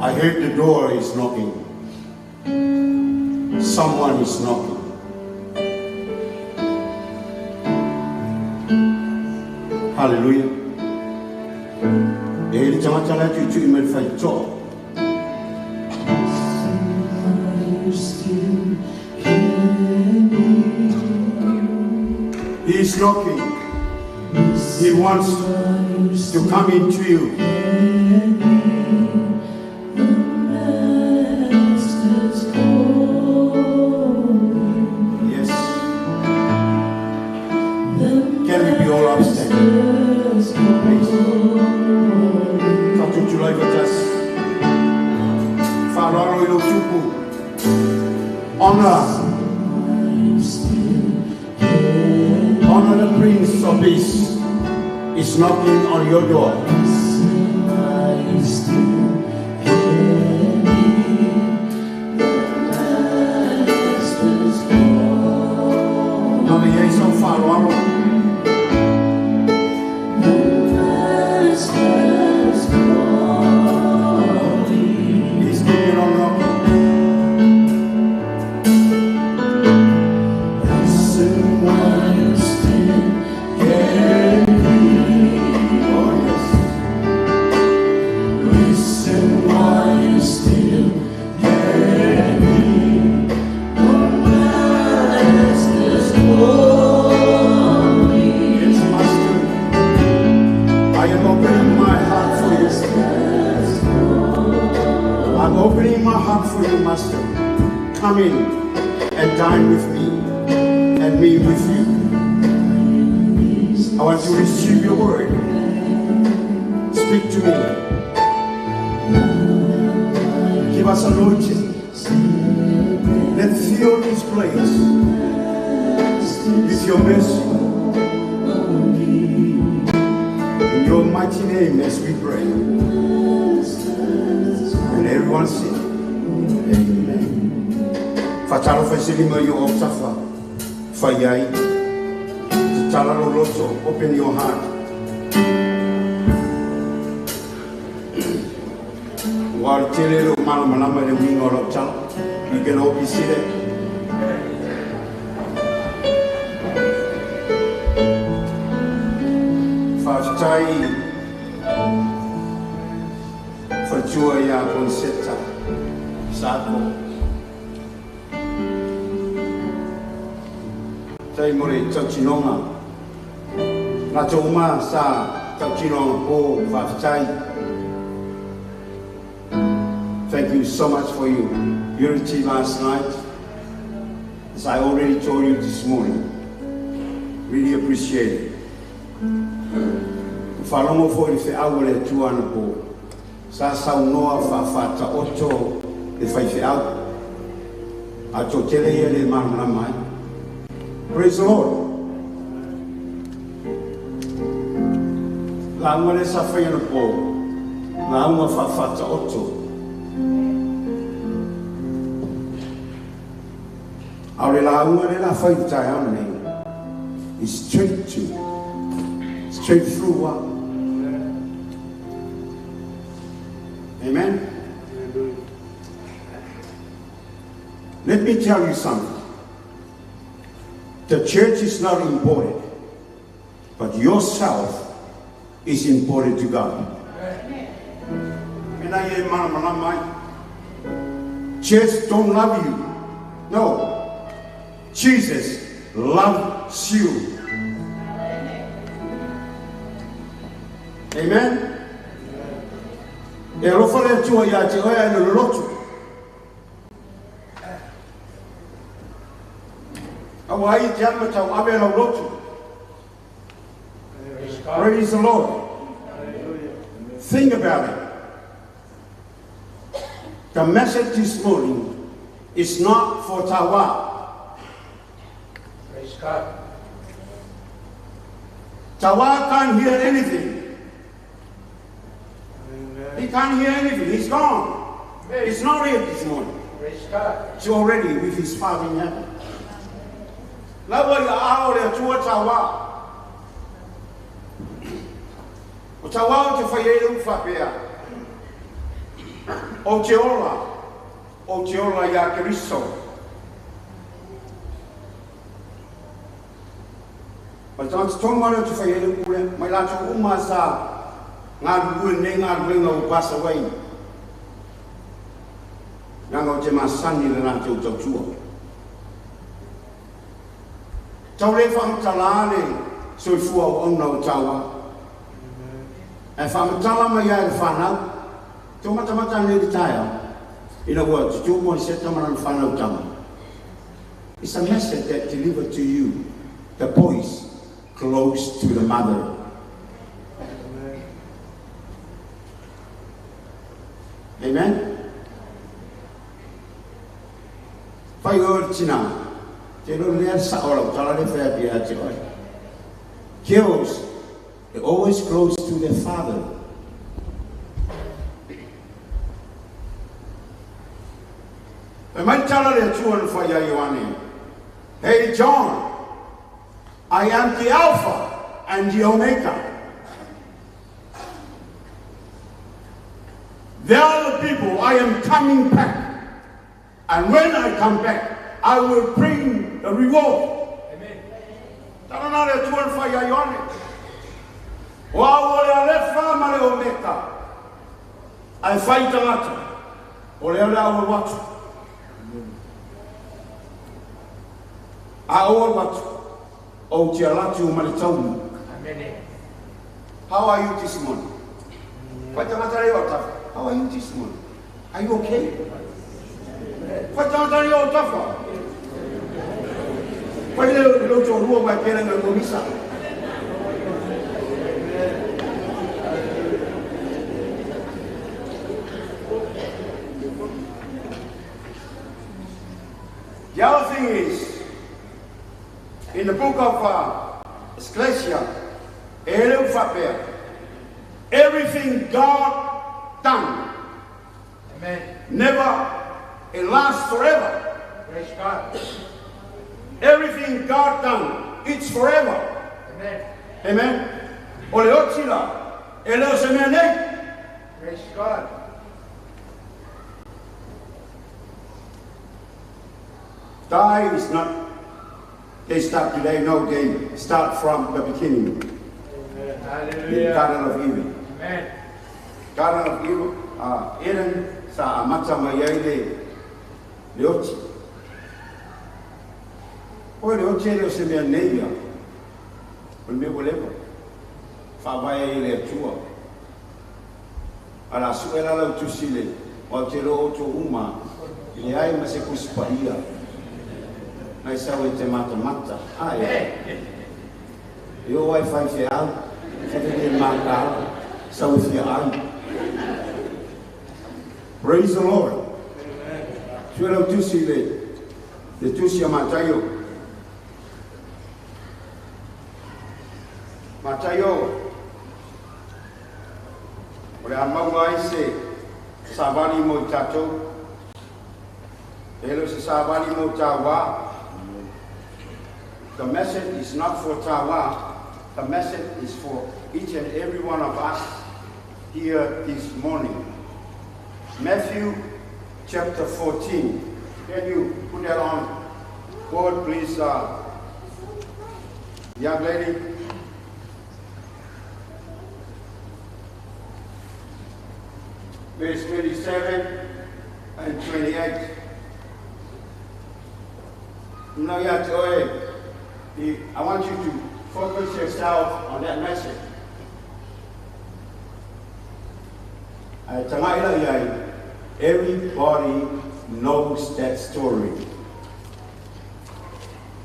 I heard the door is knocking. Someone is knocking. Hallelujah. E le tangata la tu tu i me whai toa. He is knocking. He wants to come into you. Yes. Can we be all upstanding? Please. Tatutu lai vatas. Whararo i lo tupu. Honor. Honor the Prince of Peace is knocking on your door. Nana iei sau wharoaro. He's keeping on knocking. Oh yes. Yes, Master. I am opening my heart for you. I'm opening my heart for you, Master. Come in and dine with me, and me with you. I want to receive your word. Speak to me. Give us anointing. Let fill this place with your mercy. In your mighty name as we pray. And everyone said, Amen. Whataro whaiselima i o tafa. Whai ai. Te tararo loto, open your heart. Wa tele lo mana malama le winga o lau tala. You can all be seated. Whaatai whatua ia konseta sako. Tai more tautinonga. Ngā tō uma sa tautinonga pō whaatai. Thank you so much for your unity last night. As I already told you this morning. Really appreciate it. Whalongo fo i le wheau le tua ana pō. Sa sau noa wha oto le whai wheau. A tō tele ia le mana mai. Praise the Lord. La unga le sa whai ana pō. La unga wha oto. A o le lauga lea la fai i le taeao lenei, is straight to, straight through lava. Amen. Let me tell you something. The church is not important, but yourself is important to God. Mena ia e malamalama ai. Church don't love you. No. Jesus loves you. Amen. E alofa le Atua ia te oe ae le lolotu. Aua ai e te alu e tauave lau lotu. Praise the Lord. Think about it. The message this morning is not for Tawa. Praise God. Tawa can't hear anything. He can't hear anything. He's gone. He's not here this morning. Praise God. He's already with his Father in heaven. La ua i aao o le Atua Tawa. O Tawa ou te fai ai le upu faapea, Ou te ola, ou te ola iā Keriso. Ma le tagata tonu lava lea ou te fai ai le upu lea, mai latou uma sa galulue i lenei galuega ua pasa ai, leaga ou te masani i le latou tautua. Tau le faamatala le soifua auauna o Taua, ae faamatala mai lava i le fanau. Tou matamata anei i le taeao, ina ua tutu Moliseta ma lana fanau tama. It's a message that delivered to you, the boys close to the mother. Amen. Fai oe o le tinā, te iloa lelei lava le sao o lau tala lea e fai atu ia te oe. Girls, they always close to their father. Fai mai le tala a le Atua na fai ia Ioane, Hey John, I am the Alpha and the Omega. Tell the people I am coming back, and when I come back, I will bring the reward. Tala na le Atua na fai ia Ioane, O au o le Alefa ma le Omeka, ae fai tagata, o lea o le a ou alu atu. A ou alu atu, ou te ala atu ma le taunu. How are you this morning? Fai tagata lea o tafa. How are you this morning? Are you okay? Fai tagata lea o tafa. Fai le lou toalua mai pele ngai komisa. The other thing is, in the book of Ecclesia, e hele u faapea, everything God done, Amen. never, it lasts forever. Praise God. Everything God done, it's forever. Amen. Amen. O le oti la, e le o se mea nei. Praise God. Die is not, they start today, no, they start from the beginning. Amen. The Hallelujah. Garden of Eden. Amen. Garden of Eden, Eden sa amata mai ai le, le oti. Oi le oti e le o se mea nei ia, o le mea ua leva, faavae ai e le Atua. A la sue la lau tusi le, aua ou te iloa outou uma, e leai ma se Tusi Paia nai sau e te matamata. Ae, e oo ai faifeau, sa te le mataala, sau e fia ai. Praise the Lord. Sue lau tusi le, le tusi a Mataio. Mataio, o le a maua ai se savali mo i tatou. E le o se savali mo tāua. The message is not for Tawa. The message is for each and every one of us here this morning. Matthew chapter 14. Can you put that on board, please, young lady? Verse 27 and 28. Now, I want you to focus yourself on that message. Everybody knows that story.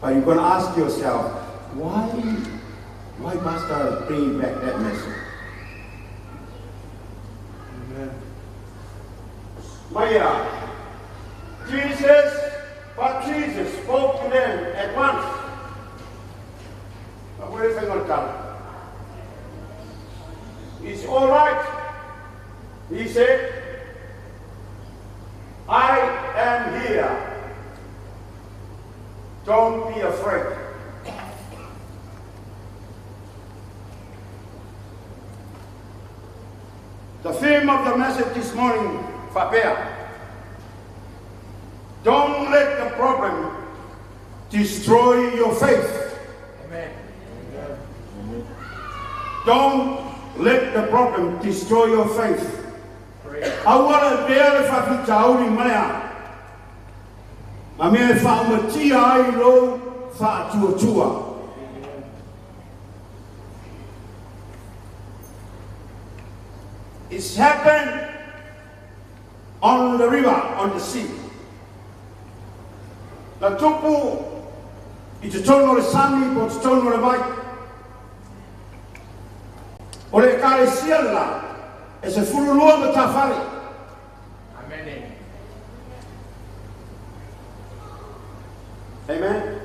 But you're going to ask yourself, why Pastor bring back that message? Amen. Maya, Jesus spoke to them at once. It's all right. He said, I am here. Don't be afraid. The theme of the message this morning, Fapea, don't let the problem destroy your faith. Amen. Amen. Don't let the problem destroy your faith. Aua pea le whawhitauri mai. Ma mea whaamatia ai lou whaatuatua. It's happened on the river, on the sea. La tupu i te tono le sami po te tono le vai. O le ekalesia la, e se fululua ma tafale. Amen. Amen.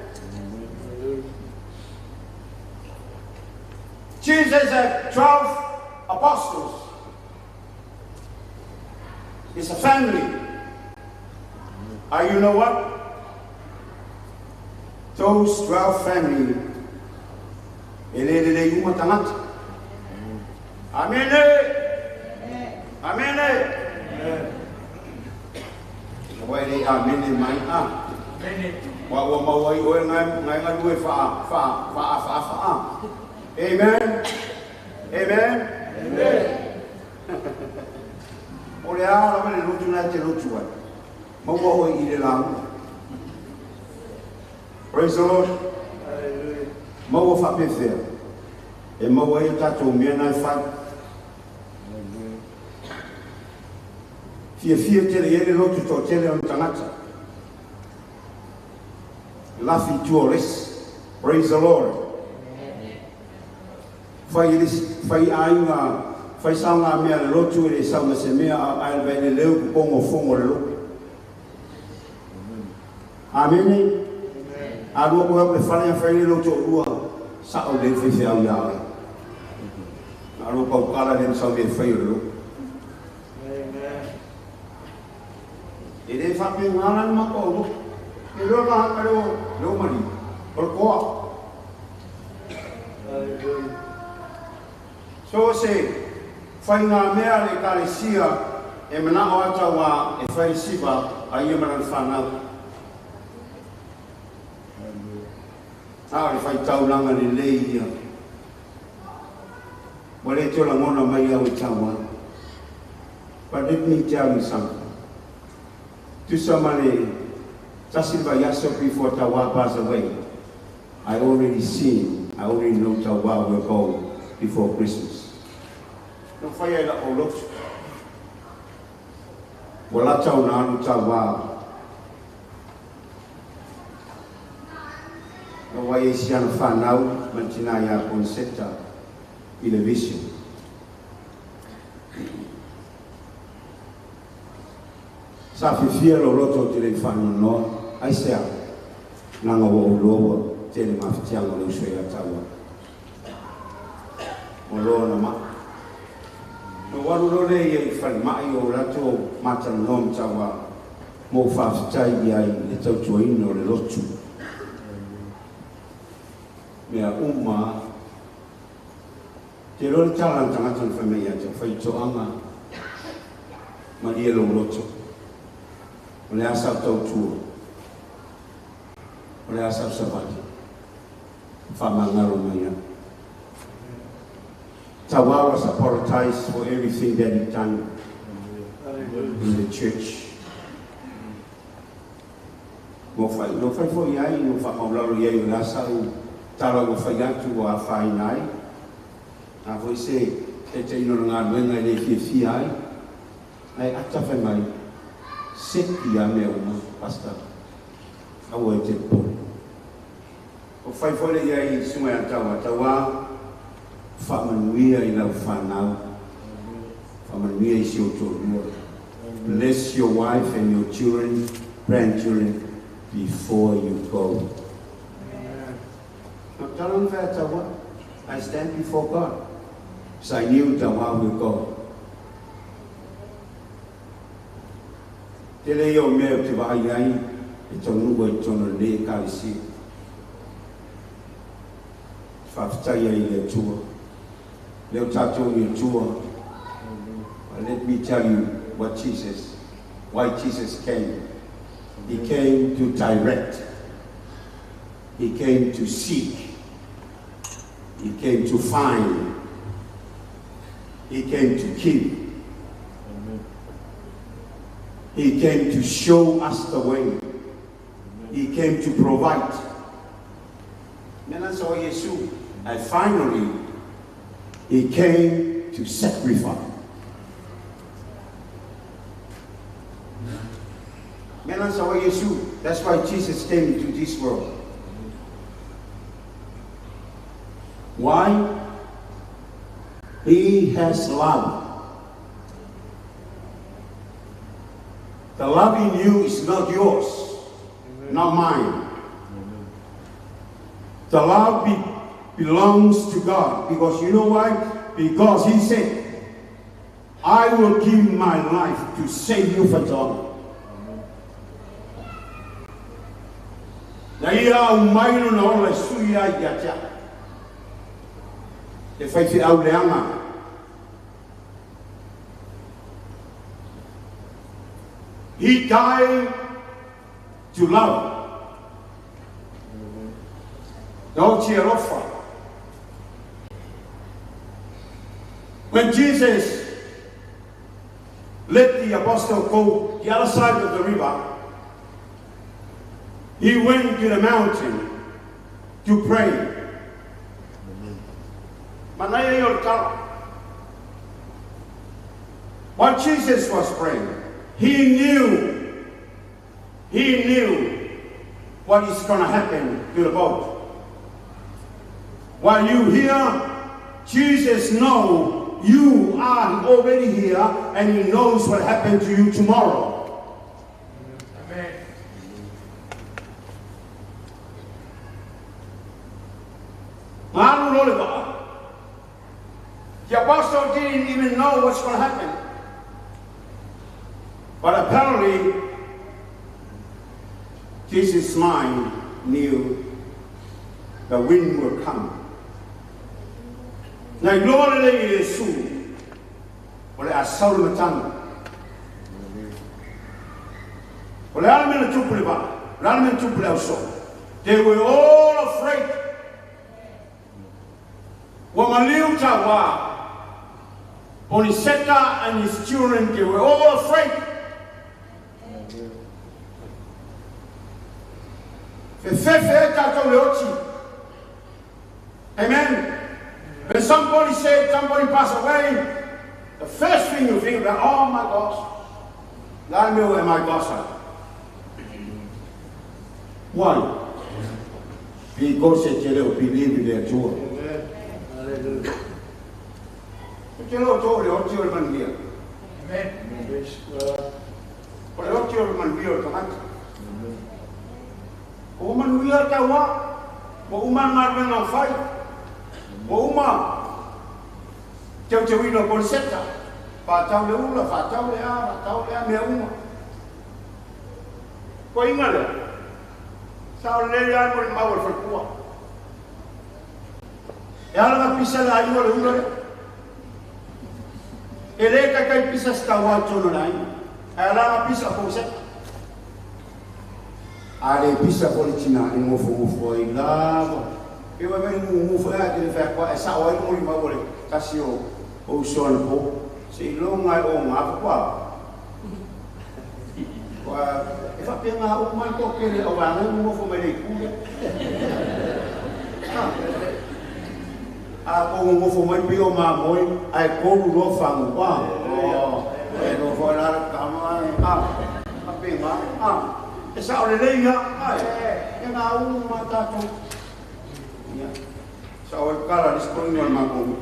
Jesus had 12 apostles. It's a family. You know what? Those 12 family, ele le uma tangata. Amen. Amen. Wai le amen mai a. Wa wa mawai oe ngai ngai ngalue fa fa fa fa fa. Amen. Amen. Amen. O le ala le lotu na te lotu ai. Maua hoi i le lauga. Praise the Lord. Hallelujah. Maua whapewhea. E maua i tātou mea nai whai. Fia fia tele ele lotu tō tele o tangata. Lafi tua les. Praise the Lord. Whai whai ainga, whai saunga mea le lotu e le saunga se mea a aile vai le leo kupongo fongo le lotu. Amen. A lua koe le whare whai le lotu o lua sa o le whai au ia. A lua pau kala le sau me whai o le lotu. E le whape ngā nani mako o lotu. E lua ngā haka leo leo mari. O le koa. So se, whai ngā mea le kalesia e mana o atawa e whai siva a ia mana whanau. Nā le whai taulanga le lei ia. Wa le te ola ngona mai au e taua. But let me tell you something. Tusa male, tasilva yaso before Tawa passed away. I already seen, I already know Tawa will go before Christmas. No whai ai la o lotu. Wa la tau na anu Tawa. No wai e si ana whanau, mantina ia konsepta i le vision. Sa fifia lo loto te le whanau noa, ai sea, nanga wa o loa, te le mawhitianga le usue ia taua. O loa na maa. No waru lore ia i whare mai o rato mātana noa mtawa, mō whawhitai ia i le tautuaina o le lotu. Mea uma, te loa le tala na tagata na fai mai ia te au, faitoaga, malie lou loto. O le a sau tautua? O le a sau savali? Faamagalo mai au. Tauā was apologized for everything that he done in the church. Ua fai, ua fai foi ai, ua faamaulalo i ai o le a sau tala ua fai atu ua afaina ai. A foi se taitaiina o le galuega e le fiafia ai, ae ata fai mai, seki a mea uma, Pastor, aua e te popole. Ua fai foi le i ai susuga ia Tauā, Tauā, faamanuia i lau fanau, faamanuia i si ou toalua. Bless your wife and your children, grandchildren, before you go. Na tala na fai a Tauā, I stand before God. So I knew Tauā will go. Tele ia o mea ou te vaai ai e taunuu ai i totonu o lenei Ekalesia. Faafetai ai i le Atua. Lea ua tatou i Atua. But let me tell you what Jesus, why Jesus came. He came to direct. He came to seek. He came to find. He came to keep. He came to show us the way. He came to provide. Mea sa o Iesu. And finally, he came to sacrifice. Mea sa o Iesu. That's why Jesus came into this world. Why? He has love. The love in you is not yours, not mine. The love belongs to God. Because you know why? Because He said, I will give my life to save you from God. Na ia au mai lona ola e sui ai ia te au. E faifeau leaga. He died to love. Na oti alofa. When Jesus let the apostle go the other side of the river, he went to the mountain to pray. Manaia ia o le tala. While Jesus was praying, he knew, he knew what is going to happen to the boat. While you here, Jesus knows you are already here and he knows what happened to you tomorrow. Amen. The apostle didn't even know what's going to happen. But apparently, Jesus' mind knew the wind will come. Na iloa lelei e Iesu, o le a sau le matagi. O le a le mea na tupu i le vaa? O le a le mea na tupu i le ausoo? They were all afraid. Ua maliu Tauā, Poniseta and his children, they were all afraid. Fefefe ai tatou le oti. Amen. When somebody said, somebody pass away, the first thing you think about, oh my gosh, la mea e my gosh. Why? Because e te leo believe i le Atua. E te leo tō le oti o le manuia. Amen. O le oti o le manuia o le tagata. Ua manuia tauā, ua uma le galuega o fai, ua uma teuteuina o koliseta, faatau le ula, faatau le a, faatau le a, mea uma. Koiga lea, sa o lelei lava le molimau a le faletua. E ala ka pisa le aiga o le ula lea. E le taitai pisa se tauā i totonu o le aiga. Ae ala ka pisa o koliseta. A le pisa foi le tinā e nofonofo ai lava. E ua mai mumu foi ae te le fai atu e sao ai le molimau a le tasi o uso anapo. Seiloga e oga faatoa. Ua e faapena uma le toatele o vaega e nonofo mai le itu lea. A tou nonofo mai pei o mamoe ae tolu loa fagu a. E nofo ai la le tama a faapena a. E sao lelei lava a. E na uma tatou. Ia. Sao ai le tala a le isi toeaina o le matou nuu.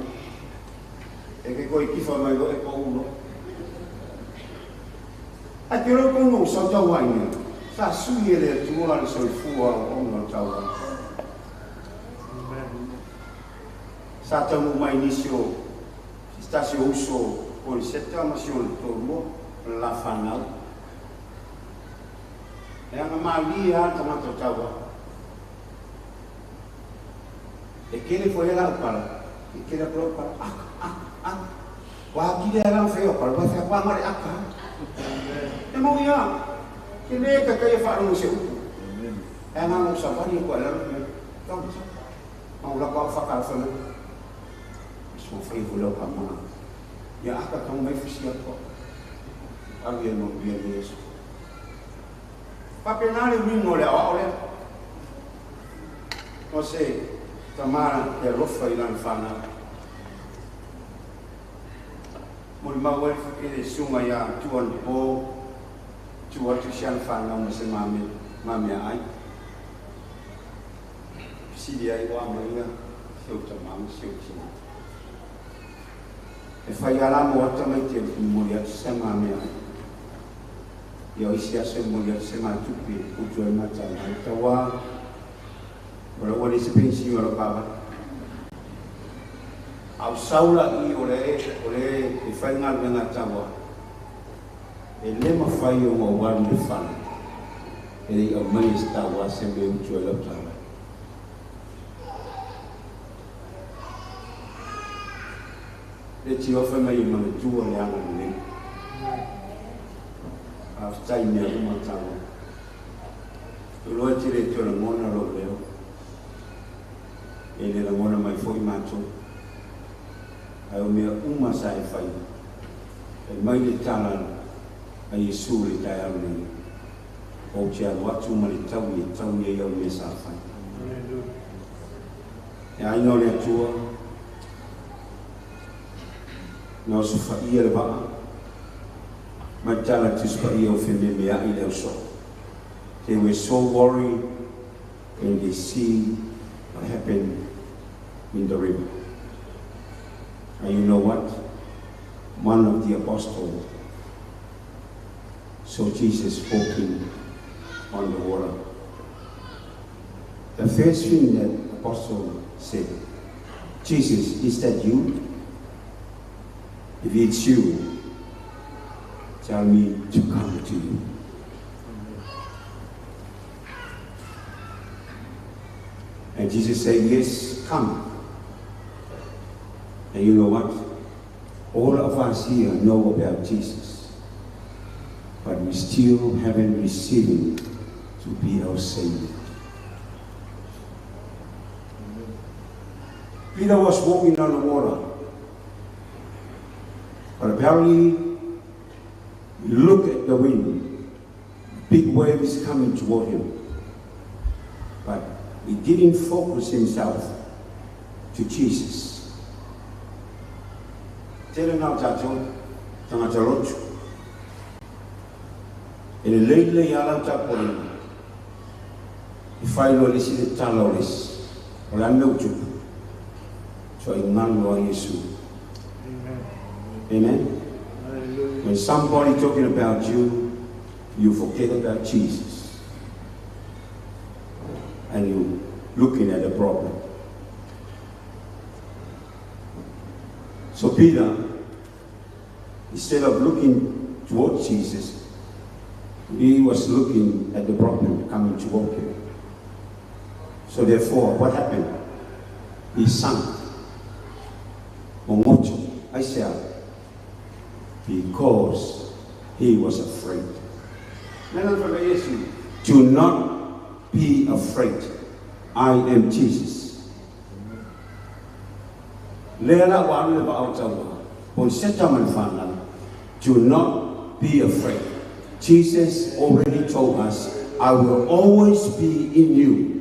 E ke toe tifa mai loa e pau loa. Ae te iloa tonu o sau tauai nei, sa sui e le Atua le soifua auauna o tauai. Sa taunuu mai nisi o se tasi o uso Poliseta ma si ona toalua o le la fanau. E aga malie lava le tagata o tauai. E kele foi ala au pala, e kele atu lau pala, aka, aka, aka. Ua atili ai la ona fai au pala, ua fai atu, a na o le aka lava. E moni lava, ke le taitai e faalogo i se upu. Ae na ona ou savali atu lava i lalo, fai mai, tau, tau. Ma ou lako au whakaalfa mai. So whai fo lau ka mana. Ia aka tau mai fusi atoa. Alu ia no bia ni eso. Faapena le uiga o le aoao lea. O se tama e alofa i lana fanau. Molimau ai le susuga ia Tuan Po, tu atu si ana fanau ma se mameaai. Fesili ai, Ua aumai ia si ou tama ma si ou tina? E fai lava la mo ata mai te momoli atu se mameaai. Ia o isi aso e momoli atu se matupe e utu ai matau ai tauā o lau ua leai se penisini o lau kaavale. A o sau la i o le o le e fai galuega a tauā, e le mafai ona ou alu i le fale e le i aumaia e se tauā se mea e utu ai lau taavale. Le tiofa mai e manatua le agalelei. Faafetai i mea uma taua. Iloa e te le toe lagona lou leo. E le lagona mai foi matou. Ae o mea uma sa e faia, fai mai le tala a Iesu i le taeao lenei, Ou te alu atu ma le taui e taui ai au mea sa fai. E aiga o le Atua, na osofaia le vaa, mai tala Tusi Paia o fememeai le ausoo. They were so worried when they see what happened in the river. And you know what? One of the apostles saw Jesus walking on the water. The first thing that apostle said, Jesus, is that you? If it's you, tell me to come to you. And Jesus said, yes, come. And you know what? All of us here know about Jesus, but we still haven't received him to be our Savior. Peter was walking on the water, but apparently he looked at the wind. Big wave is coming toward him. But he didn't focus himself to Jesus. Tele na o tatou tagata lotu e lelei lelei lava lau tapuaiga e fai loa e le isi le tala o le isi. O le a le mea ua tupu? Tuai galo a Iesu. Amen. When somebody talking about you, you forget about Jesus. And you looking at the problem. So Peter, instead of looking towards Jesus, he was looking at the problem coming toward him. So therefore, what happened? He sunk. Aisea? Because he was afraid. Do not be afraid. I am Jesus. Lea la ua alu le vaa o taua. Poniseta ma le fanau. Do not be afraid. Jesus already told us, I will always be in you.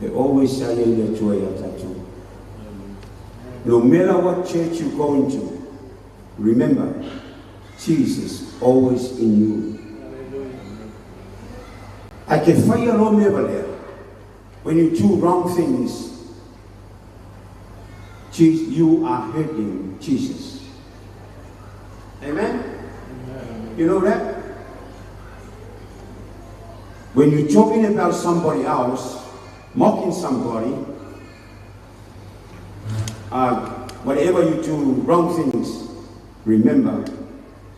E always sa iai le Atua ia tatou. No matter what church you go into, remember, Jesus always in you. Ae ke whaia loa mea valea, when you do wrong things, you are hurting Jesus. Amen? You know that? When you're talking about somebody else, mocking somebody, whatever you do wrong things, remember,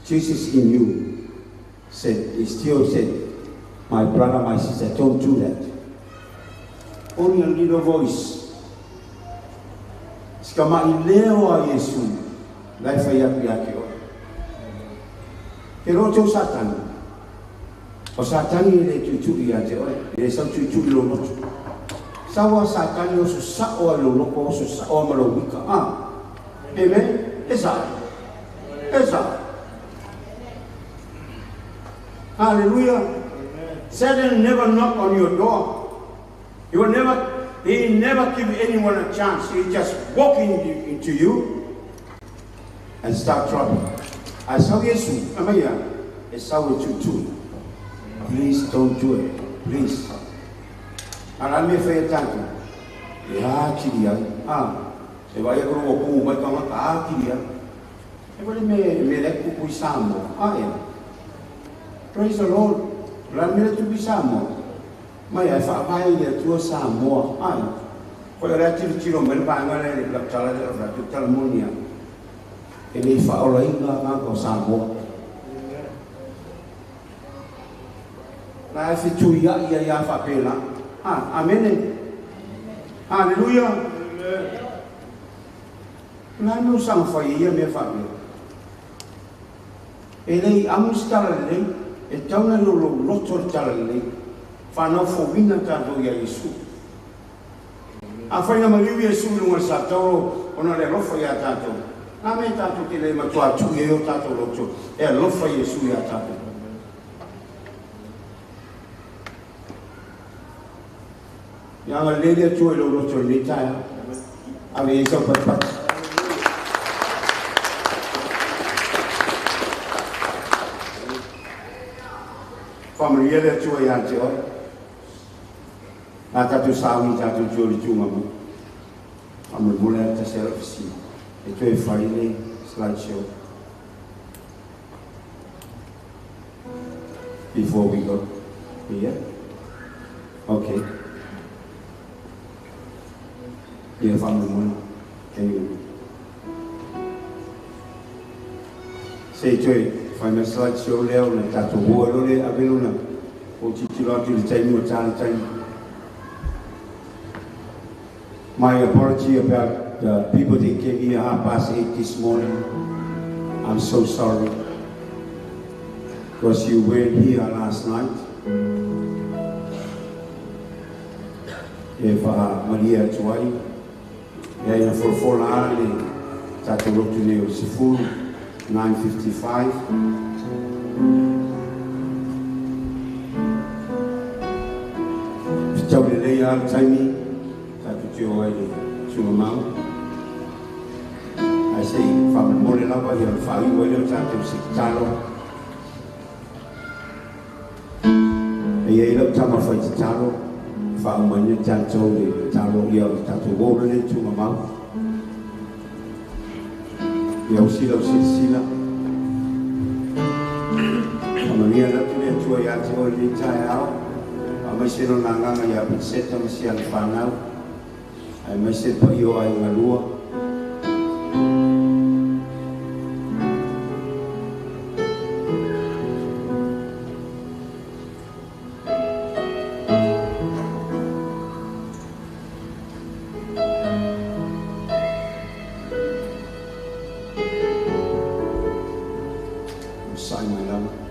Jesus in you said, he still said, my brother, my sister, don't do that. Only a little voice. Si tamaʻi leo a Iesu la e fai atu ia te oe. Ke loa tou Satani. O Satani e le tuitui ia te oe, e le sau tuitui lou loto. Sau a Satani oso sao a i lou loko, oso sao a ma lou ika. A. Amen. E sao. E sao. Hallelujah. Satan never knock on your door. He will never, he never give anyone a chance. He just walk into you and start trouble. Ae sau Iesu, aumai ia, e sau e tuitui. Please don't do it. Please. A o le a le mea e fai e tatou? E atili ai. A, e vaai atu ua pu mai tagata, atili ai. E wale me me le kupu i Samoa. A ea. Praise the Lord. O le a le mea le tupu i Samoa? Mai ae faavae i le Atua Samoa. Ai. Koi o le a tilotilo mai le vaega lea i lau tala lea o le tatou tala moni ai. E le i faaolaina agaga o Samoa. La e fetuiai ai a faapena. A, amene. Haleluia. O le a le mea ua saga fai ai ia mea faapea? E le i amu se tala lelei, e tatau ona lou loto le tala lelei. Whanau fouina tatou ia Iesu. Afai na maliu Iesu i luga o le satauro ona o le alofa ia tatou, na mea tatou te le matua tui ai o tatou loto e alofa Iesu ia tatou. Ia agalelei le Atua i lou loto i lenei taeao. Ave i ai sau patipati. Faamanuia le Atua ia te oe. A tatou sauni tatou te o i le tūnga mai. Faamolemole lava tasi lava lau fesili. E toe fai le slide show before we go. Yeah? Okay. Ia faamolemole. Can you Se i toe fai mai slide show lea ona tatou o ai loa lea ave lona ou tilotilo atu i le taimi ua ta le taimi. My apology about the people that came here 8:30 this morning. I'm so sorry because you weren't here last night. E faamalie atu ai, e ai na folafola a le tatou lotu nei o le sefulu, 9:55. Fetau lelei lava le taimi tatou te o ai i le tugamau. Ae se i faamolemole lava ia ona faaiu ai lea o tatou se tatalo. E i ai lau tama fai tatalo, e faaumaina tatou le tatalo ia o le tatou o lea i le tugamau. Ia usi lau silasila. Faamanuia atu le Atua ia te oe i lenei taeao. Aemaise Lona Agaga ia Pinseta ma si ana fanau, aemaise le paia o aiga lua. Sasa'i mai lava.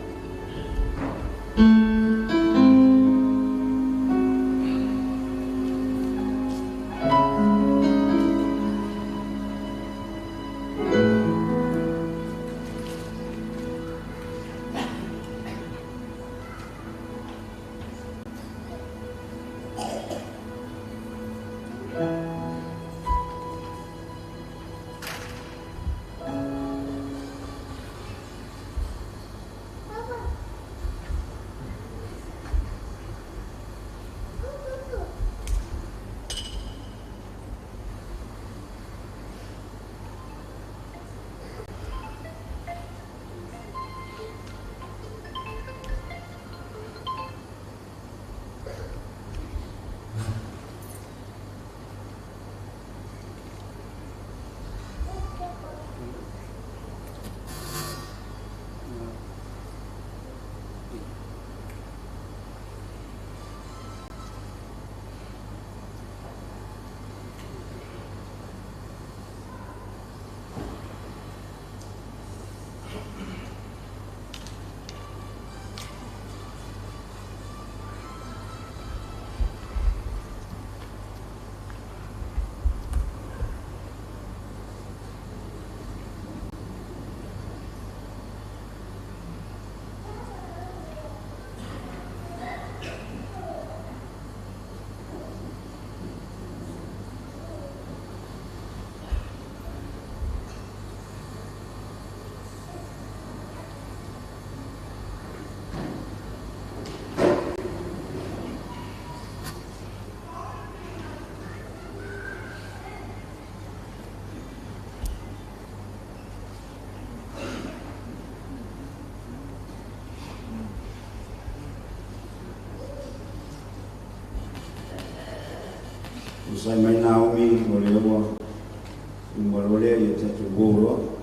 Sai mai Naomi o le ua umalolea ia tatou uo.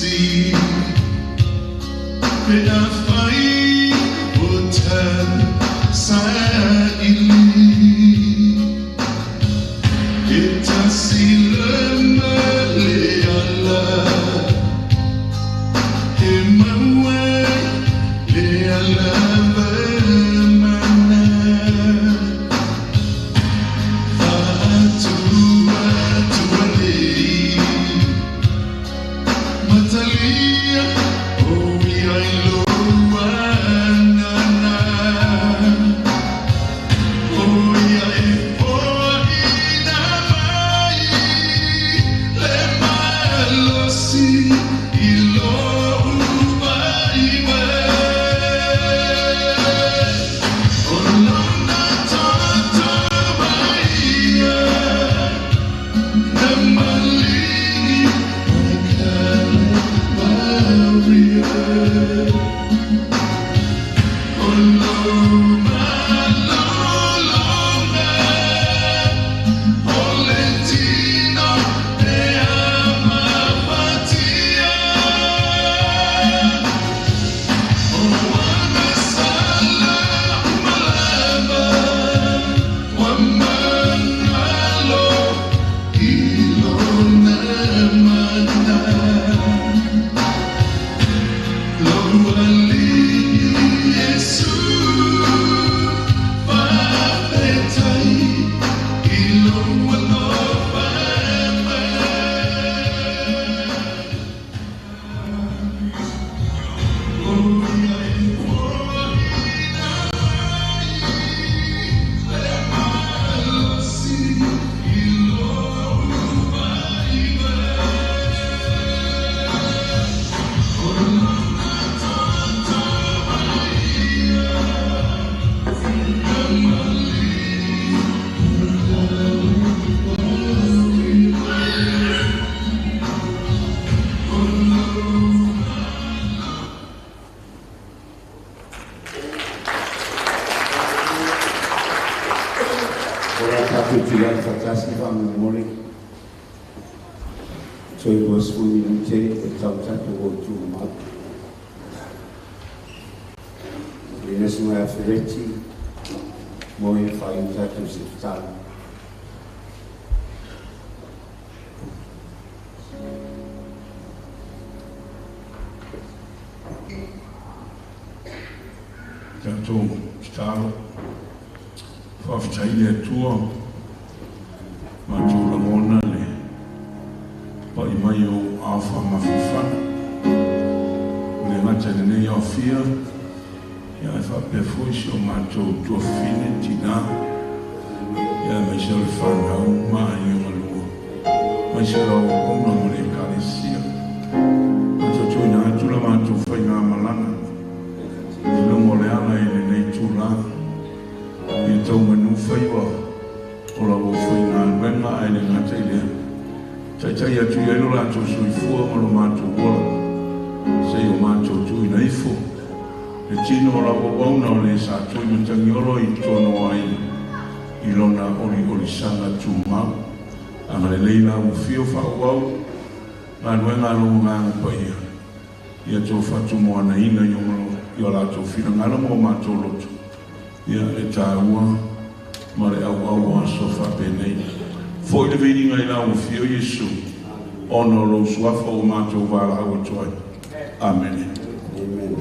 isi Pe a whai o te sa ili E tasi le mele ala E maue le ala mana Whaatua tua nei Matalia o ia i loa nana O ia e poa ina mai Le malosi i lou vaivai O lona toto maia Na maligi o Kalavaria O lo malolonga O le tino e amafatia O ana sala umalava Wa mangalo i lona mana Lo alii Iesu Fa'afetai i lou alofa mai. O ia e foaina mai le malosi i lou vaivai. O lona toto maia na maligi o lou Ora tātou tu ia whatasi wha mo So it was for me te e tau tātou o tū mau. Le nesi mai a whireti, mo e whai tātou se whātalo. Tātou tatalo, faafetai le Atua, matou lagona le pa'i mai o ou ao faamafafana. Le gata i lenei aofia, ia ae faapea foi si o matou tuafafine tinā, ia aemaise o le fanau ma aiga galua, aemaise o lau auauna ma le Ekalesia. Matou tuuina atu la matou faigamalaga i luga o le ala i lenei itulā, ia tau manu faiva o lau aufaigaluega ae le gata i lea. Taitai atu i ai lo latou soifua ma lo matou ola, seia o matou tuuina ifo le tino o lau auauna o le sa tui matagiolo i totonu o aiga i lona oliolisaga tumau. Agalelei la ua fio faaauau galuega a lou Agaga Paia, ia tou faatumoanaina i o latou finagalo ma o matou loto, ia le taua ma le auau o aso faapenei. Foi le viiga i lau Afio Iesu, ona o lou suafa ua matou valaau atu ai. Amene. Amen.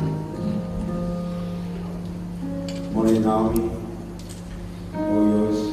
Morning, Naomi. All yours.